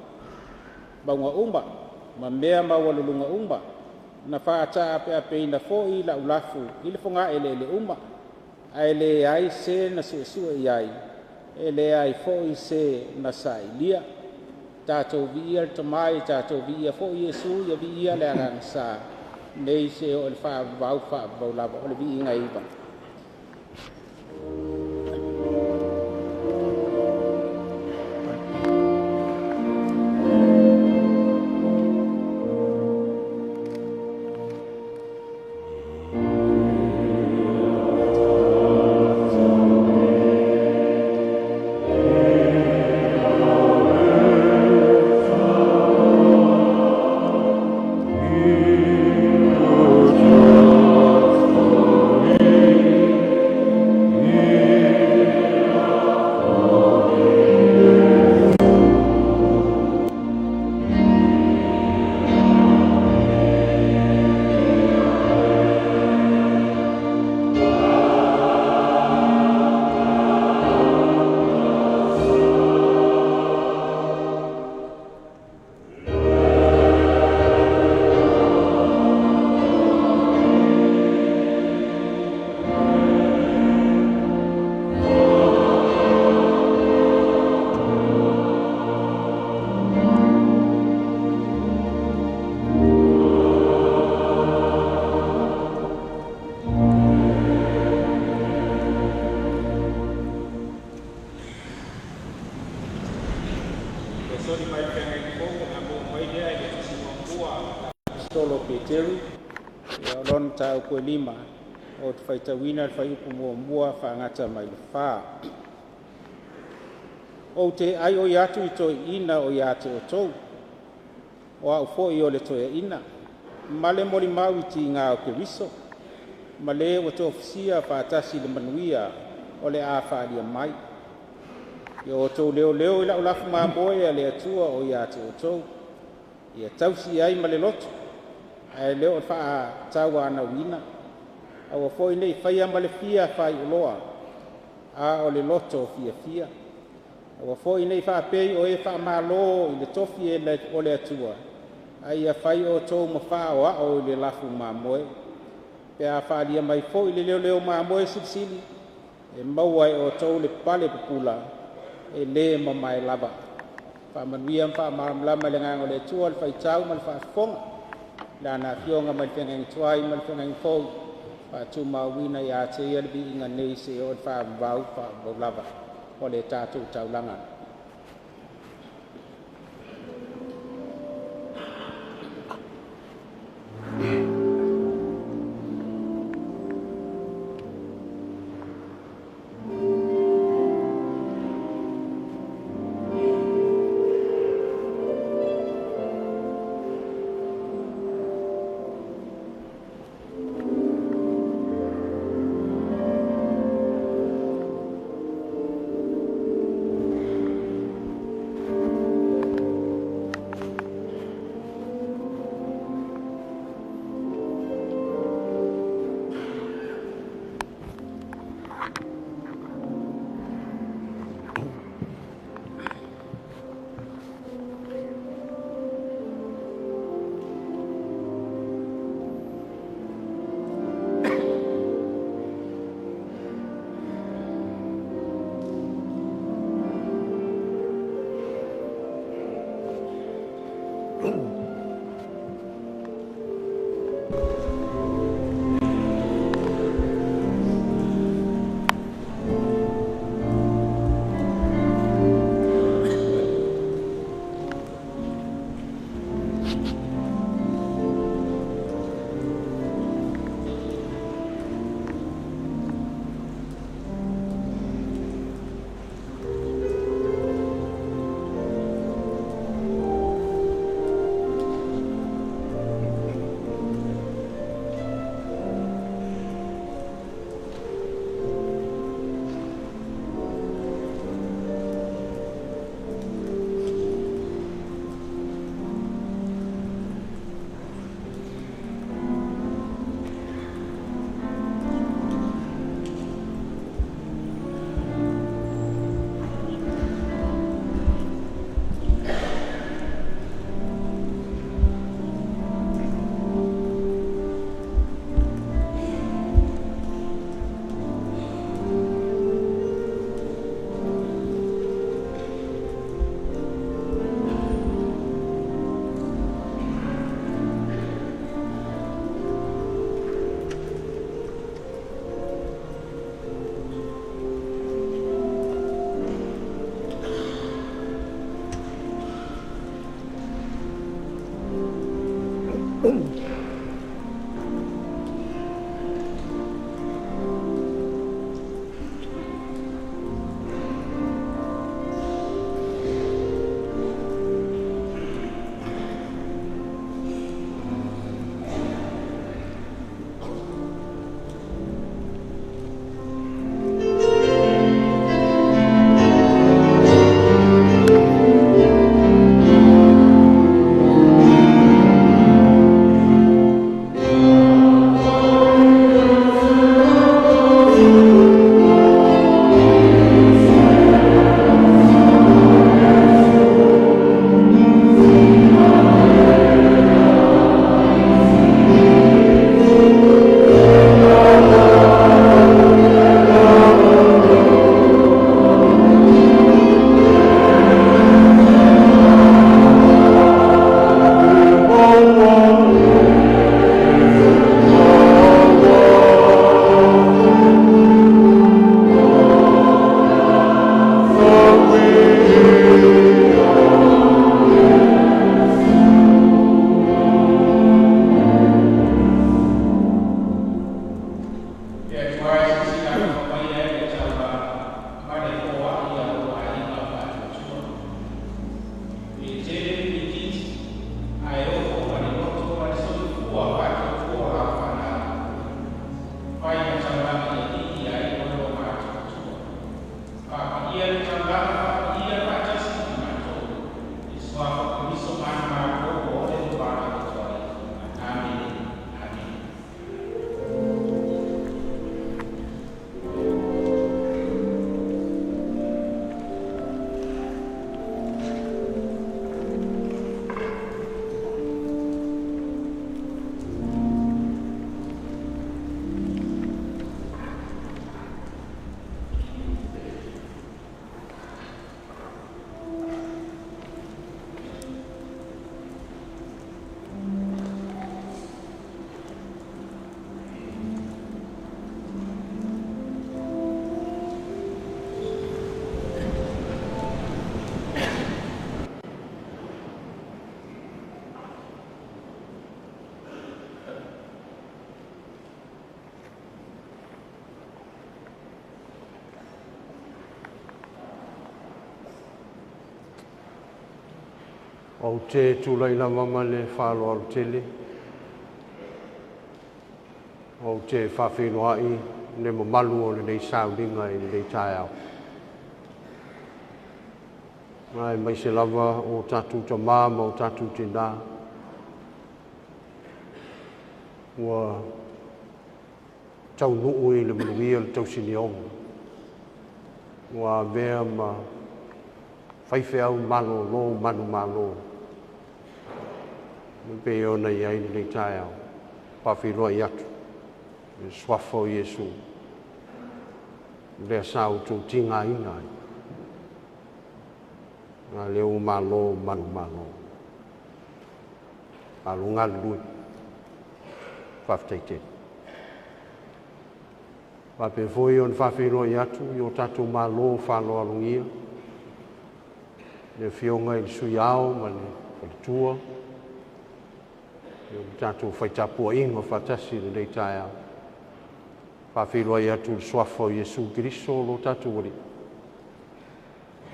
mauga uma, ma mea maualuluga uma, na faataapeapeina foi lau lafu i le fogaeleele uma, ae leai se na suesue i ai, e leai foi se na sailia. Tatou viia le Tama, tatou viia foi Iesu, ia viia le Agaga Sa, nei seia oo i le faavavau faavavau lava. O le viiga e iva. Soli mai le feagaiga fou o le a maua mai lea i le tusi muamua a Aposetolo Peteru, ia o lona mataupu e 5, ou te faitauina le fuaiupu 1 faagata mai le 4. Ou te aioi atu i toeaiina o ia te outou, o au foi o le toeaina, ma le molimau i tiga o Keriso, ma le ua tofusia faatasi i le manuia o le a faaalia mai. Ia outou leoleo i lau lafu mamoe a le Atua o ia te outou, ia tausi ai ma le loto, ae le o le faatauanauina. Aua foi ne i faia ma le fia faaiuloa, a o le loto fiafia. Aua foi ne i faapei o e faamalo i le tofi o le Atua, a ia fai outou ma faaoao i le lafu mamoe. Pe a faaalia mai foi le leoleo mamoe silisili, e maua e outou le pale pupula e lē mamae lava. Faamanuia ma faamalamalama i le agaga o le Atua le faitau ma le faafofoga, Lana afioga mai le feagaiga tuai ma le feagaiga fou, faatumauina ia te ia le viiga nei seia oo i le faavavau faavavau lava o le tatou taulaga. Ou te tulai lava ma le faaaloalo tele, ou te faafeiloai le mamalu o lenei sauniga i lenei taeao. Aemaise lava o tatou tamā ma o tatou tinā, ua taunuu i le manuia le tausinioga, ua avea ma faifeau malōlō manumalo, e pei ona i ai lenei taeao. Faafeiloai atu i le suafa o Iesu, lea sa outou tigaina ai, a lea ua malo manumalo. Malo galulue, faafetai tele. Faapea foi ona faafeiloai atu i o tatou malo faaaloalogia, le afioga i le Sui Ao ma le faletua, o le tatou faitapuaiga faatasi i lenei taeao. Faafeiloai atu i le suafa o Iesu Keriso lo tatou Alii,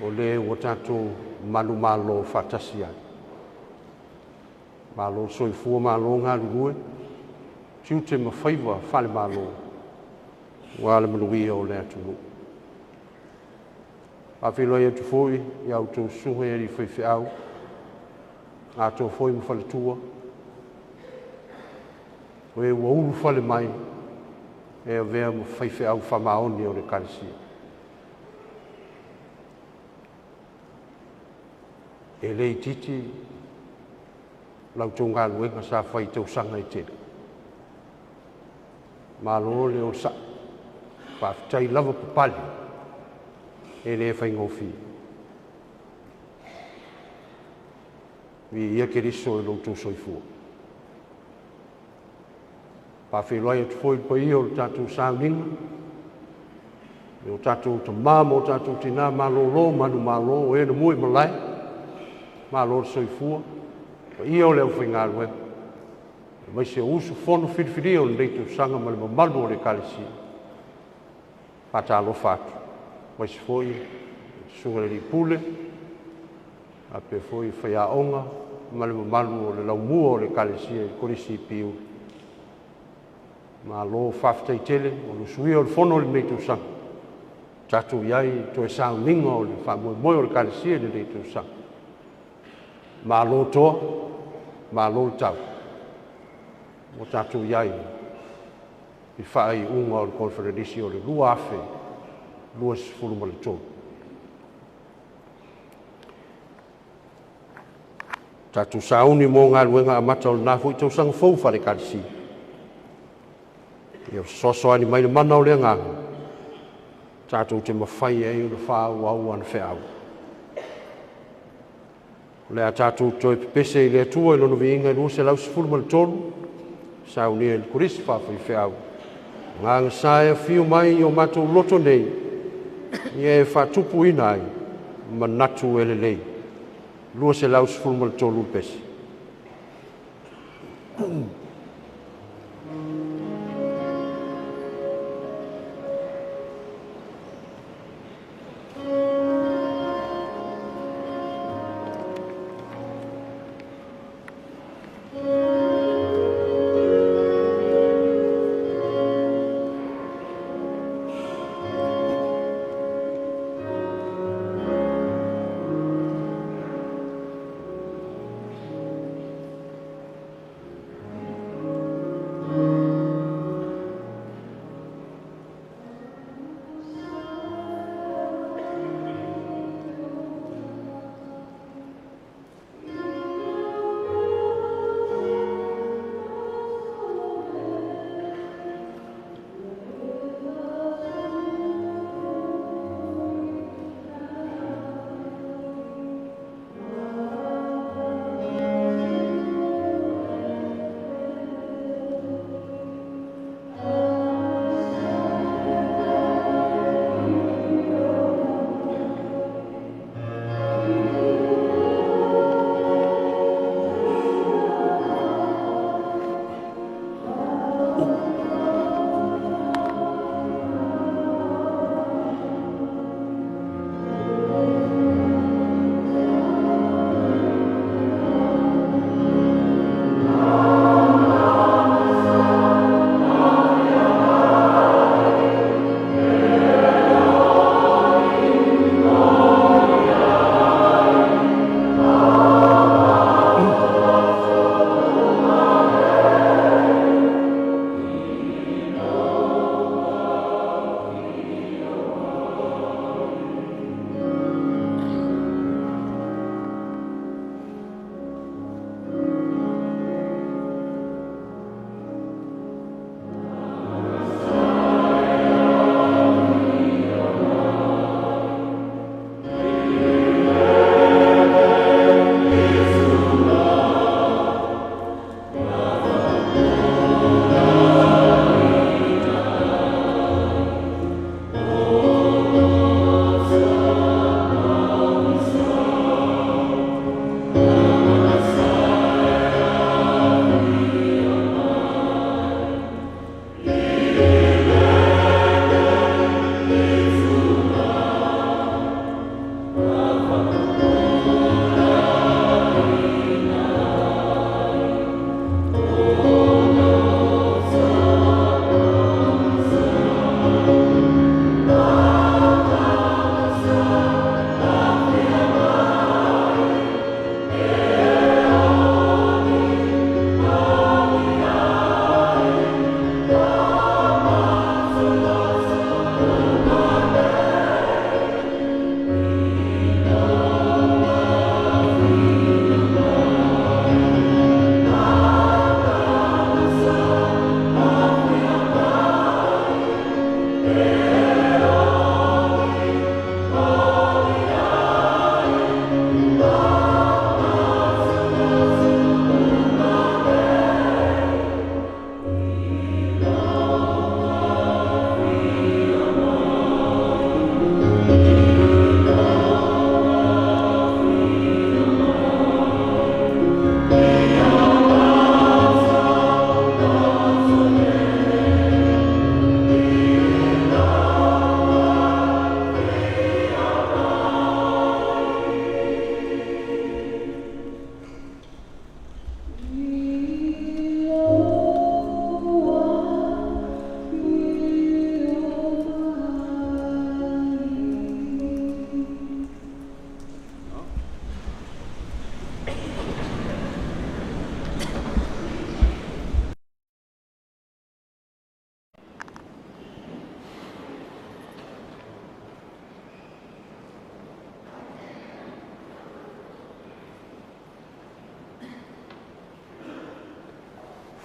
o le ua tatou manumalo faatasi ai. Malo le soifua, malo galulue, tiute ma faiva faalemalo, ua le manuia o le atunuu. Faafeiloai atu foi i a outou susuga i alii faifeau, atoa foi ma faletua, o e ua ulufale mai e avea ma faifeau faamaoni o le Ekalesia. E le itiiti la outou galuega sa fai i tausaga e tele. Malo le onosai, faafetai lava papale, e le faigofie. Viia Keriso i lo outou soifua. Faafeiloai atu foi i le paia o le tatou sauniga, i o tatou tamā ma o tatou tinā malōlō manumalo, o e na mua i malae, malo le soifua, paia o le aufaigaluega, aemaise o usufono filifilia o lenei tausaga ma le mamalu o le Ekalesia. Faatalofa atu, aemaise foi le susuga i le alii pule, faapea foi faiaoga ma le mamalu o le laumua o le Ekalesia i le Kolisi i Piula. Malo faafetai tele o le usuia o le fono i lenei tausaga. Tatou i ai i toe sauniga o le faamoemoe o le Ekalesia i lenei tausaga. Malo toa, malo le tau. Ua tatou i ai i faaiuga o le Koneferenisi o le 2023. Tatou sauni mo galuega amata o lena foi tausaga fou faale-Ekalesia. Ia fesoasoani mai le mana o le Agaga, tatou te mafai ai ona faaauau ana feau. O le a tatou toe pepese i le Atua i Lona viiga e 213, saunia i le Kolisi faafaifeau. Agaga sa e afio mai i o matou loto nei, ia e faatupuina ai manatu e lelei. 213 pese.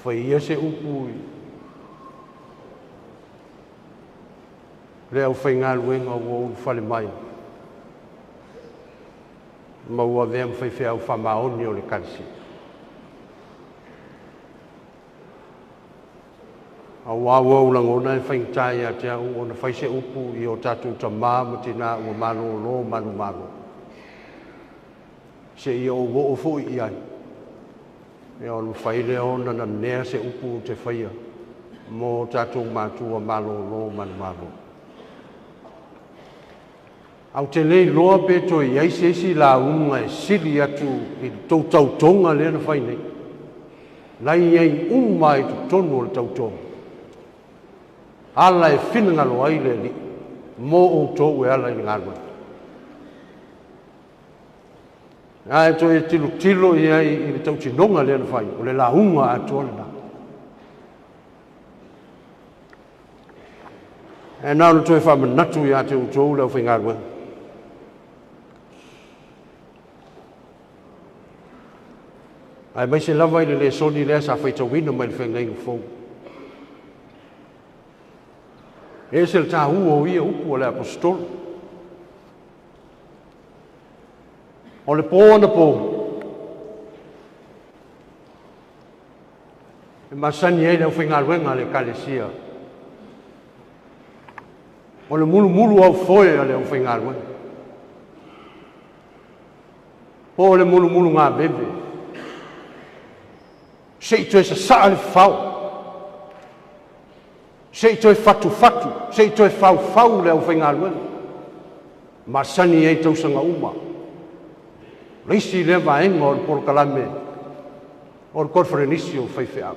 Fai ia se upu i le aufaigaluega ua ulufale mai ma ua avea ma faifeau faamaoni o le Ekalesia. Auā ua ou lagona e faigata ia te au ona fai se upu i o tatou tamā ma tinā ua malōlō manumalo, seia ou oo foi i ai, ia ona mafai lea ona nanea se upu ou te faia mo o tatou matua malōlō manumalo. Ae ou te le iloa pe toe i ai se isi lauga e sili atu i le tou tautoga lea na fai nei. La e i ai uma lava i totonu o le tautoga ala e finagalo ai le Alii mo outou e ala i le galuega. Ae toe tilotilo i ai i le tautinoga lea na fai, o le lauga atoa lena. Ae na ona toe faamanatu ia te outou le aufaigaluega. Aemaise lava i le lesoni lea sa faitauina mai le Feagaiga Fou. E ese le taua o ia upu a le Aposetolo. O le po anapo, e masani ai le aufaigaluega a le Ekalesia, o le mulumulu aufoe a le aufaigaluega, po o le mulumulugaveve, se i toe sasaa le fao, se i toe fatufatu, se i toe faufau le aufaigaluega, masani ai tausaga uma. O le isi lea vaega o le polokalame o le koneferenisi o faifeau.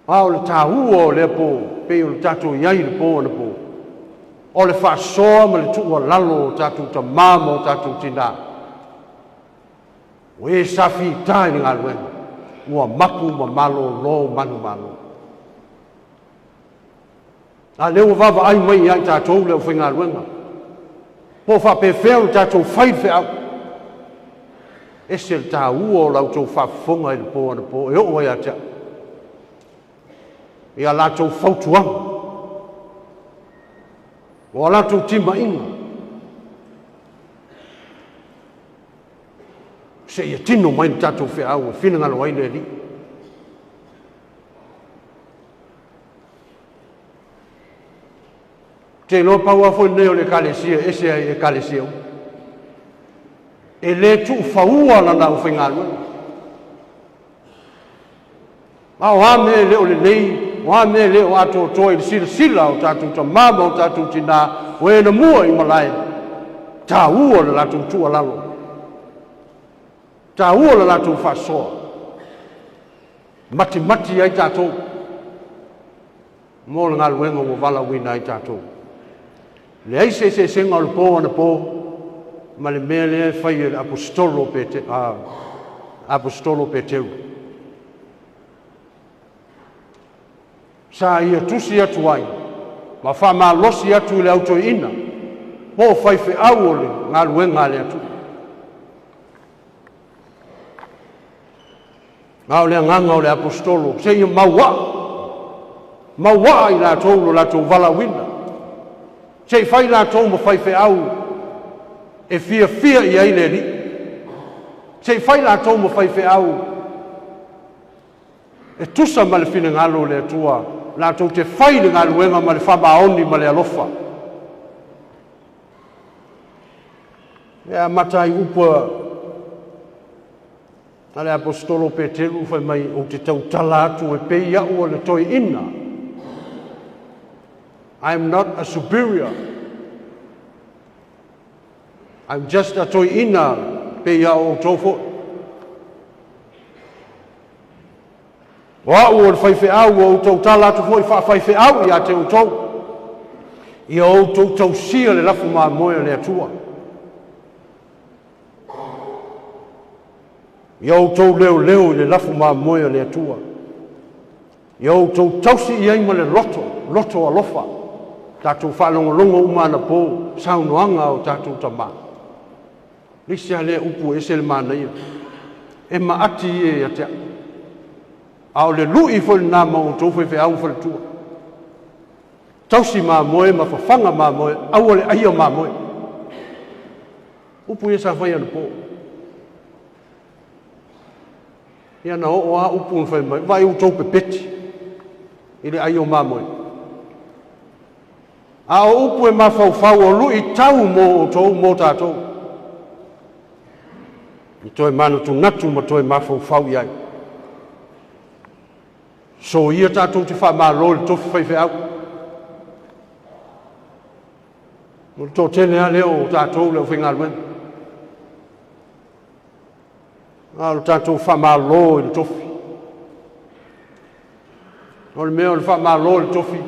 A o le taua o lea po, pei o le tatou i ai i le po anapo, o le faasoa ma le tuualalo o tatou tamā ma o tatou tinā, o e sa fita i le galuega, ua mapu ma malōlō manumalo. A lea ua vaavaai mai ia i tatou le aufaigaluega, po o faapefea ona tatou fai le feau. Ese le taua o la outou faafofoga i le po anapo e oo ai ia te au i a latou fautuaga, o a latou timaiga, seia tino mai le tatou feau e finagalo ai le Alii. Ou te iloa pau lava foi lenei o le Ekalesia e ese ai i Ekalesia uma. E le tuufaua lana aufaigaluega. A o a mea e le o lelei, o a mea e le o atoatoa i le silasila o tatou tamā ma o tatou tinā, o e na mua i malae, taua le latou tuualalo, taua le latou faasoa, matimati ai tatou mo le galuega ua valaauina ai tatou. Leai se eseesega o le po anapo ma le mea lea e fai e le Aposetolo Peteru. Sa ia tusi atu ai ma faamalosi atu i le au toeaina po o faifeau o le galuega a le Atua. A o le agaga o le Aposetolo, seia mauaa, mauaa i latou lo latou valaauina, se i fai latou ma faifeau e fiafia i ai le Alii, se i fai latou ma faifeau e tusa ma le finagalo o le Atua, latou te fai le galuega ma le faamaoni ma le alofa. E amata ai upu a le Aposetolo Peteru fai mai, ou te tautala atu e pei au o le toeaina. I am not a superior. I'm just a toeaina pei au outou foi. O au o le faifeau ua ou tautala atu foi faafaifeau ia te outou. Ia outou tausia le lafu mamoe o le Atua. Ia outou leoleo i le lafu mamoe o le Atua. Ia outou tausi i ai ma le loto, loto alofa. Tatou faalogologo uma anapo, saunoaga o tatou tamā. Le isi lava lea upu e ese le manaia. E maati ia ia te au. A o le lu'i foi lenā ma outou faifeau ma faletua. Tausi mamoe ma fafaga mamoe, aua le aia mamoe. Upu ia sa fai anapo. Ia na oo lava upu na fai mai, vaai outou pepeti i le ai o mamoe. A o upu e mafaufau o lu'itau mo outou mo tatou. I toe manatunatu ma toe mafaufau i ai. Soia tatou te faamalo i le tofi faifeau. O le toatele lava lea o tatou le aufaigaluega. A o le tatou faamalo i le tofi. O le mea o le faamalo i le tofi,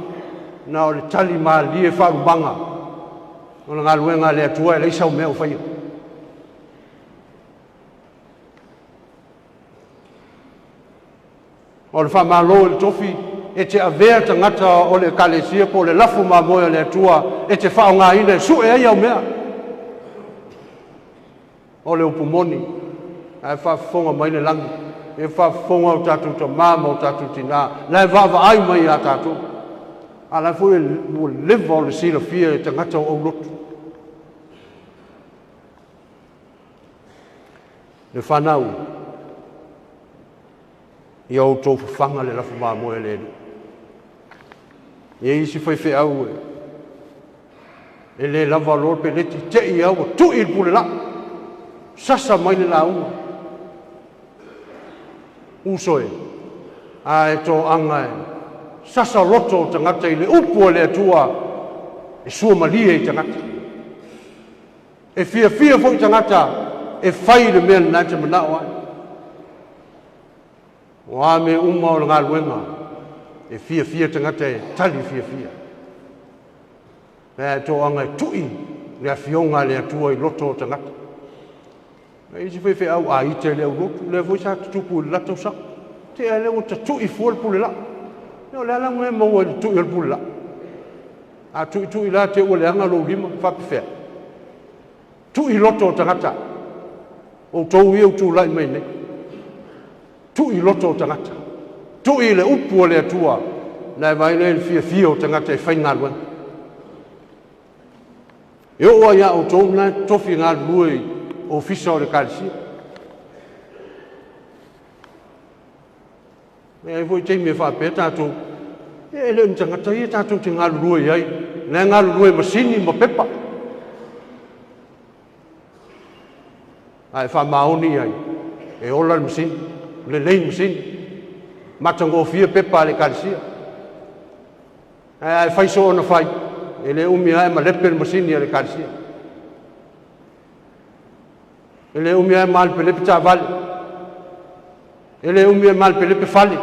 na o le tali malie faalumaga o le galuega a le Atua e leai sau mea o faia. O le faamalo i le tofi, e te avea tagata o le Ekalesia po o le lafu mamoe a le Atua e te faaaogaina e sue ai au mea. O le upu moni, ae faafofoga mai le lagi, e faafofoga o tatou tamā ma o tatou tinā, la e vaavaai mai iā tatou. A la foi ua leva o le silafia e tagata o aulotu. Le fanau, ia outou fafaga le lafu mamoe a le Alii. E i ai isi faifeau e le lava loa le peleti, te i lava ua tui le pulelaa, sasa mai le lauga. Uso e, a e toaga e sasa loto o tagata i le upu a le Atua e suamalie i tagata. E fiafia foi tagata e fai le mea lena e te manao ai. O a mea uma o le galuega, e fiafia tagata e tali fiafia. E toaga e tui le afioga a le Atua i loto o tagata. E isi faifeau a ita i le aulotu, lea foi sa tutupu i le la tausaga. Te ai lea ua tatui fua le pulelaa. O le ala e maua i le tui o le pulelaa. A tuitui la te ua leaga lou lima, faapefea. Tui loto o tagata. Outou ia utulai mai nei. Tui loto o tagata. Tui le upu o le Atua. Na e vai lea le fiafia o tagata e faigaluega. E oo ai ia outou na tofi galulue i ofisa o le Ekalesia. E ai foi taimi e faapea tatou, e le o ni tagata ia tatou te galulue i ai, na e galulue masini ma pepa. Ae faamaoni i ai, e ola le masini, lelei masini, matagofie pepa a le Ekalesia. Ae fai so ona fai, e le umi ae malepe le masini a le Ekalesia. E le umi ae malepelepe taavale. E le umi e malepelepe fale.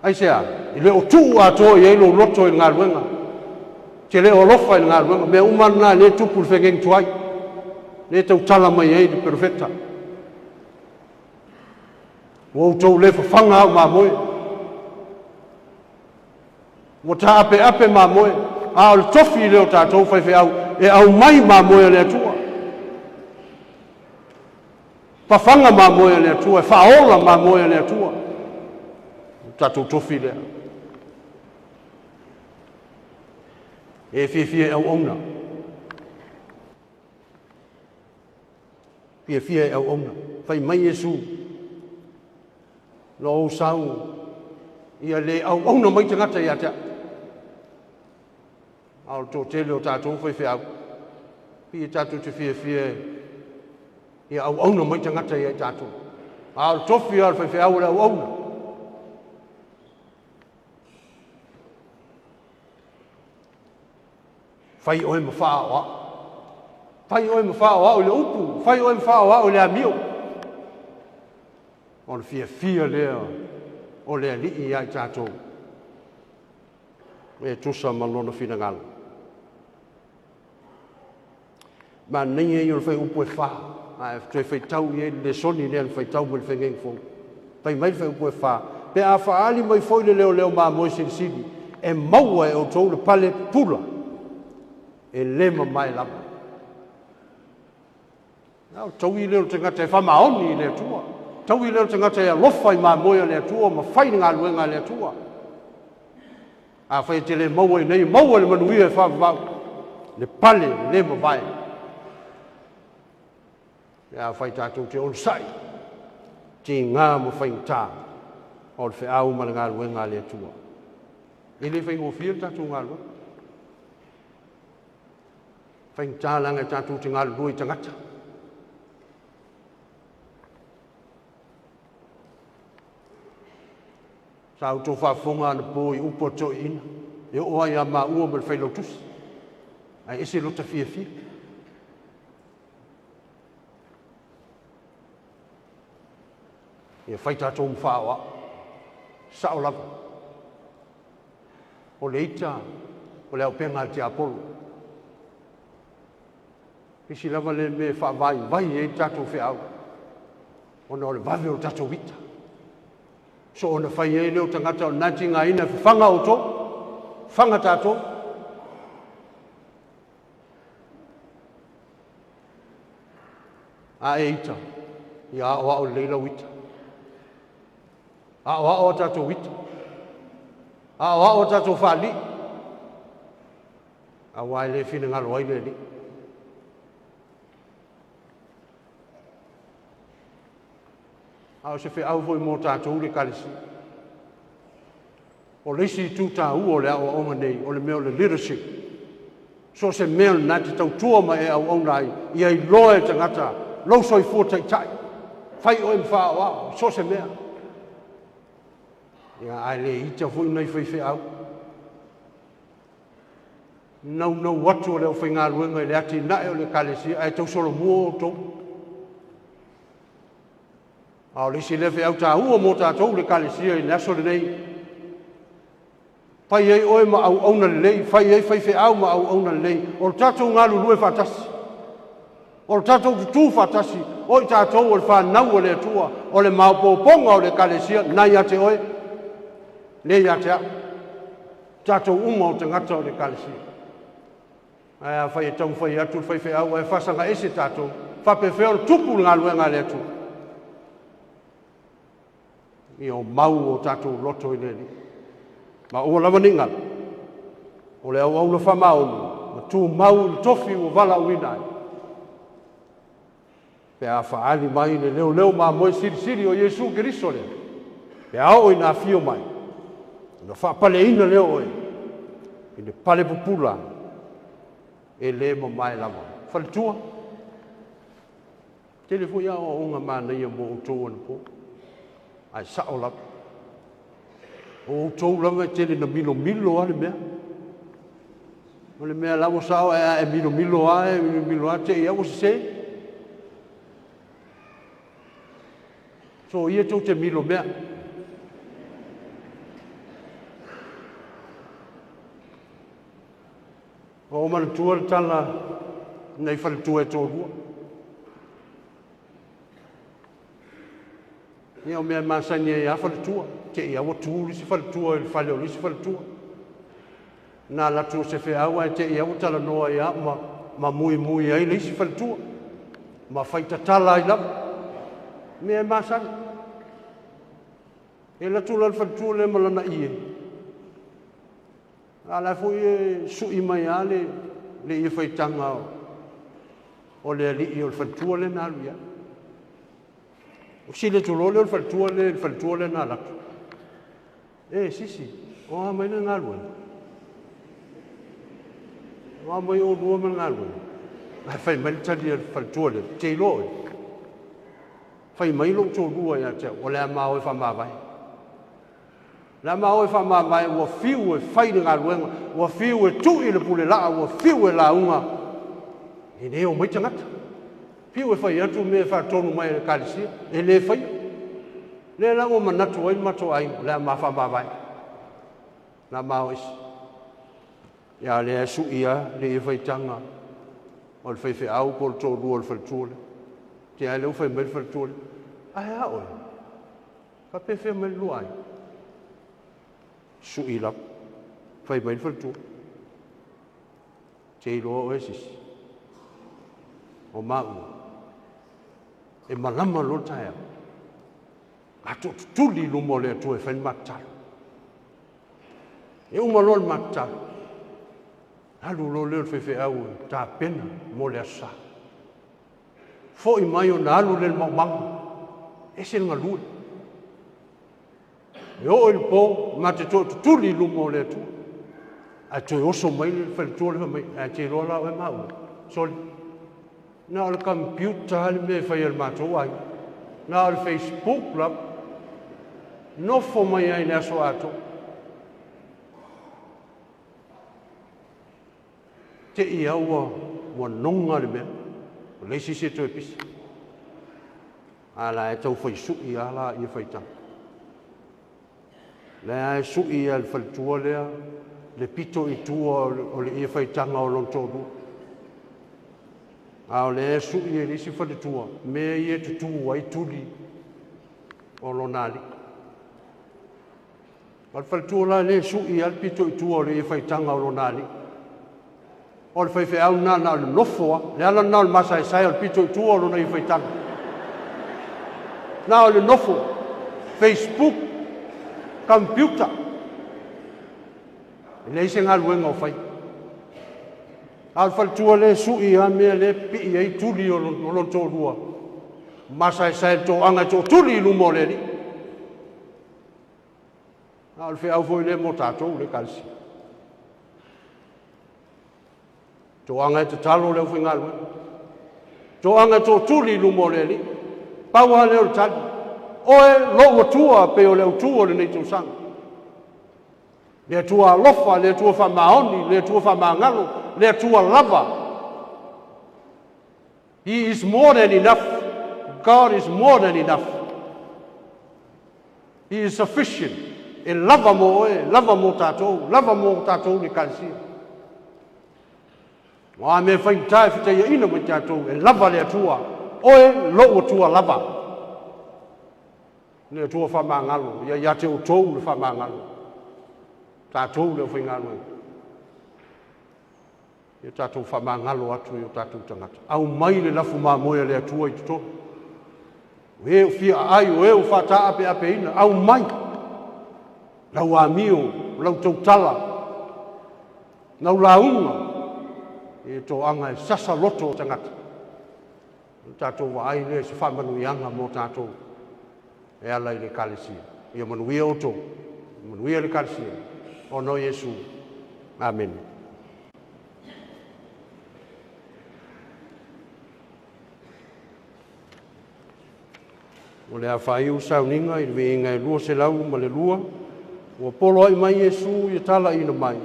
Aisea, e le o tuu atoa i ai lou loto i le galuega. Te le o alofa i le galuega. Mea uma lena le tupu le fegegi tuai. Le tautala mai ai le perofeta. Ua outou le fafaga au mamoe. Ua taapeape mamoe. A o le tofi lea o tatou faifeau e aumai mamoe a le Atua. Fafaga mamoe a le Atua, e faaola mamoe a le Atua. O tatou tofi lea. E fiafia e auauna. Fiafia e auauna. Fai mai Iesu, na ou sau, ia le auauna mai tagata ia te au. A o le toatele o tatou faifeau, pei tatou te fiafia ia auauna mai tagata ia i tatou. A o le tofi a o le faifeau o le auauna. Fai oe ma faaoao. Fai oe ma faaoao i le upu, fai oe ma faaoao i le amio. O le fiafia lea o le Alii ia i tatou. E tusa ma lona finagalo. Manaia ia o le fuaiupu e 4. Ae toe faitau i ai le lesoni lea na faitau mai le fegegi fou. Fai mai le fuaiupu e 4. Pe a faali mai foi le leoleo mamoe silisili, e maua e outou le pale pula, e le mamae lava. Na o taui lea o le tagata e faamaoni i le Atua. Taui lea o le tagata e alofa i mamoe a le Atua ma fai le galuega a le Atua. Afai e te le maua i inei, maua le manuia e faavavau, le pale e le mavae. Pe afai tatou te onosai, tiga ma faigata o le feau ma le galuega a le Atua. E le faigofie le tatou galuega. Faigata leaga e tatou te galulue i tagata. Sa outou faafofoga anapo i upu a toeaiina, e oo lava ia maua ma le failautusi, ae ese lota fiafia. Ia fai tatou ma faaoao, sao lava. O le ita o le auupega a le tiapolo. Isi lava le mea e faavaivai ai le tatou feau, ona o le vave o le tatou ita. So ona fai ai lea o tagata o lena e tigaina e fafaga outou, fafaga tatou. A e ita, ia aoao lelei lau ita. Aoao a tatou ita. Aoao a tatou faalii. Aua e le finagalo ai le Alii. A o se feau foi mo tatou le Ekalesia. O le isi itu taua o le aoaoga nei, o le mea o le leadership. So o se mea lena e te tautua ma e auauna ai, ia iloa e tagata lou soifua taitai. Fai oe ma faaoao, so o se mea. Ia, ae le ita foi nai faifeau. Naunau atu o le aufaigaluega i le atinae o le Ekalesia, ae tausolomua outou. A o le isi lea feau taua mo tatou le Ekalesia i le aso lenei. Fai ai oe ma auauna lelei, fai ai faifeau ma auauna lelei. O le tatou galulue faatasi, o le tatou tutū faatasi, o i tatou o le fanau a le Atua, o le maopoopoga o le Ekalesia, na ia te oe, le ia te au. Tatou uma o tagata o le Ekalesia. Ae afai e taumafai atu le faifeau ae faasaga ese tatou, faapefea o le tupu le galuega a le Atua. Ia o mau o tatou loto i le Alii. Ma aua lava ne i galo, o le auauna faamaoni ma tumau i le tofi ua valaauina ai. Pe a faaali mai le leoleo mamoe silisili o Iesu Keriso lea, pe a oo ina afio mai, ona faapaleina lea o oe i le pale pupula e le mamae lava. Faletua, tele foi aoaoga manaia mo outou anapo, ae sao lava. O outou lava e tele na milomilo lava le mea. O le mea la ua sao ae a e milomilo lava, e milomilo lava te i lava ua sese. So ia tou te milo mea. Ua ou manatua le tala nai faletua e toalua. Ia o mea masani ai lava faletua, te i lava ua tu le isi faletua i le fale o le isi faletua. Na alu atu o se feau ae te i lava ua talanoa ai lava ma muimui ai le isi faletua, ma faitatala ai lava. Mea e masani. E alu atu la le faletua lea ma lana ie, a la foi e sui mai lava le ie faitaga o le alii o le faletua lea na alu i ai. O sili atu loa lea o le faletua lea i le faletua lea na alu atu. E, sisi, o a mai le galuega? O a mai oulua ma le galuega? Ae fai mai le tali a le faletua lea, te iloa oe. Fai mai lou toalua ia te au, o le a ma oe faamavae. O le a ma oe faamavae, ua fiu e fai le galuega, ua fiu e tui le pulelaa, ua fiu e lauga, e le o mai tagata. Fiu e fai atu mea e faatonu mai e le Ekalesia, e le faia. Lea la ua manatu ai le matou aiga, o le a ma faamavae. O le a ma o ese. Ia lea e sui lava le ie faitaga o le faifeau po o le toalua o le faletua lea. Te ai lea ua fai mai le faletua lea. Ae a oe, faapefea mai le lua aiga. Sui lava, fai mai le faletua. Te iloa oe sisi, o maua, e malama loa le taeao. Matou tutuli i luma o le Atua e fai le matou tatalo. E uma loa le matou tatalo, alu loa lea o le faifeau e tapena mo le Aso Sa. Fo'i mai ona alu lea i le maumaga, ese le galue. E oo i le po, ma te to'atutuli i luma o le Atua. Ae toe oso mai le faletua le fai mai, ae te iloa la oe maua. Sole, na o le computer le mea e fai e le matou aiga. Na o le Facebook lava. Nofo mai ai le aso atoa. Te i au ua noga le mea. O le isi se toe pisa. A la e tau fai sui ala ia faitaga. Le e sui ia le faletua lea, le pito i tua o le ia faitaga o lona toalua. A o le sui e le isi faletua, mea ia tutū ai tuli o lona alii. O le faletua la le sui a le pito i tua o le ia faitaga o lona alii. O le faifeau na na o le nofo a, le ala na o le masaesae o le pito i tua o lona ia faitaga. Na o le nofo, Facebook, computer. E leai se galuega o fai. A o le faletua le sui a mea le pipii ai tuli o lona toalua. Masaesae le toaga e toatuli i luma o le Alii. A o le feau foi lea mo tatou le Ekalesia. Toaga e tatalo le aufaigaluega. Toaga e toatuli i luma o le Alii. Pau lava lea o le tali. Oe lou Atua pei o le autu o lenei tausaga. Le Atua alofa, le Atua faamaoni, le Atua faamagalo, le Atua lava. He is more than enough. God is more than enough. He is sufficient. E lava mo oe, lava mo tatou, lava mo tatou le Ekalesia. O a mea faigata e fitaiaina mai tatou, e lava le Atua. Oe lou Atua lava. Le Atua faamagalo, ia ia te outou le faamagalo. Tatou le aufaigaluega. Ia tatou faamagalo atu i o tatou tagata. Aumai le lafu mamoe a le Atua i totonu. O e o fia aai, o e o faataapeapeina, aumai. Lau amio, lau tautala, lau lauga, e toaga e sasa loto o tagata. O tatou vaai lea se faamanuiaga mo tatou e ala i le Ekalesia. Ia manuia outou, manuia le Ekalesia. Ona o Iesu. Amene. O le a faaiu sauniga i le viiga e 202, ua poloai mai Iesu ia talaina mai.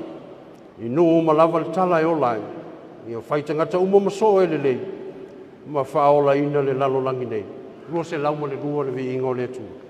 I nuu uma lava le tala e ola ai. Ia fai tagata uma ma soo e lelei, ma faaolaina le lalolagi nei. 202 le viiga o le Atua.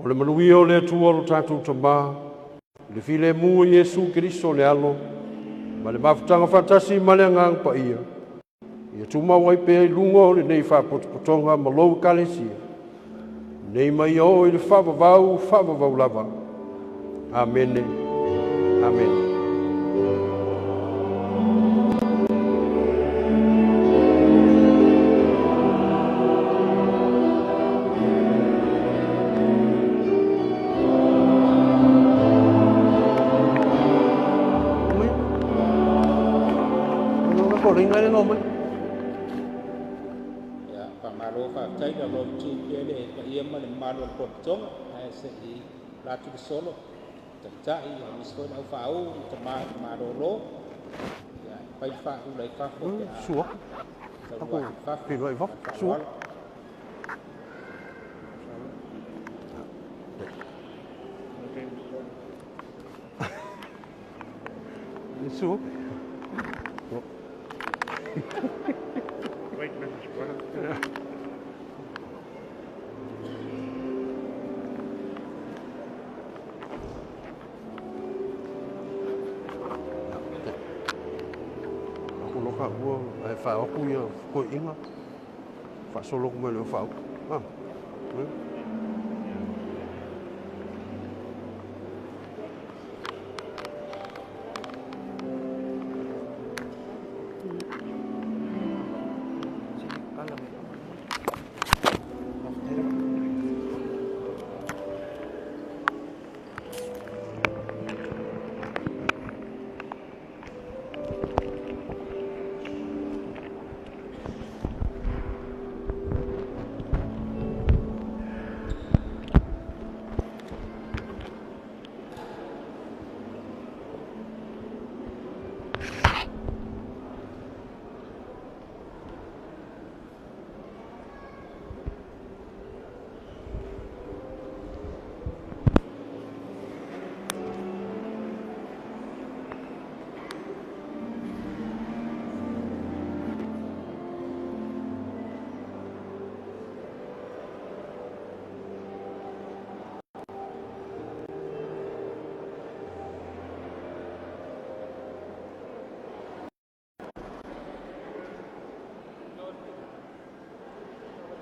O le manuia o le Atua lo tatou Tamā, le filemu o Iesu Keriso le Alo, ma le mafutaga faatasi ma le Agaga Paia, ia tumau ai pea i luga o lenei faapotopotoga ma lou Ekalesia, nei ma ia oo i le faavavau, faavavau lava. Amene. Amene. Ia, faamalo faafetai le aloamutiu pea le paia ma le mamalu o le potopotoga, ae se i latu le solo taitai aemaise foi le aufaauu ma tama malolo. Ia, fai le faaula i fafo pe a Sua. taunuu atu i fafo. Feiloai i fafo. Sua. Faaaloalo. Sua. Wait minutes, brother. Aku loka ua e whaoku ia koe inga. Whaasolo mai le whau. Ah.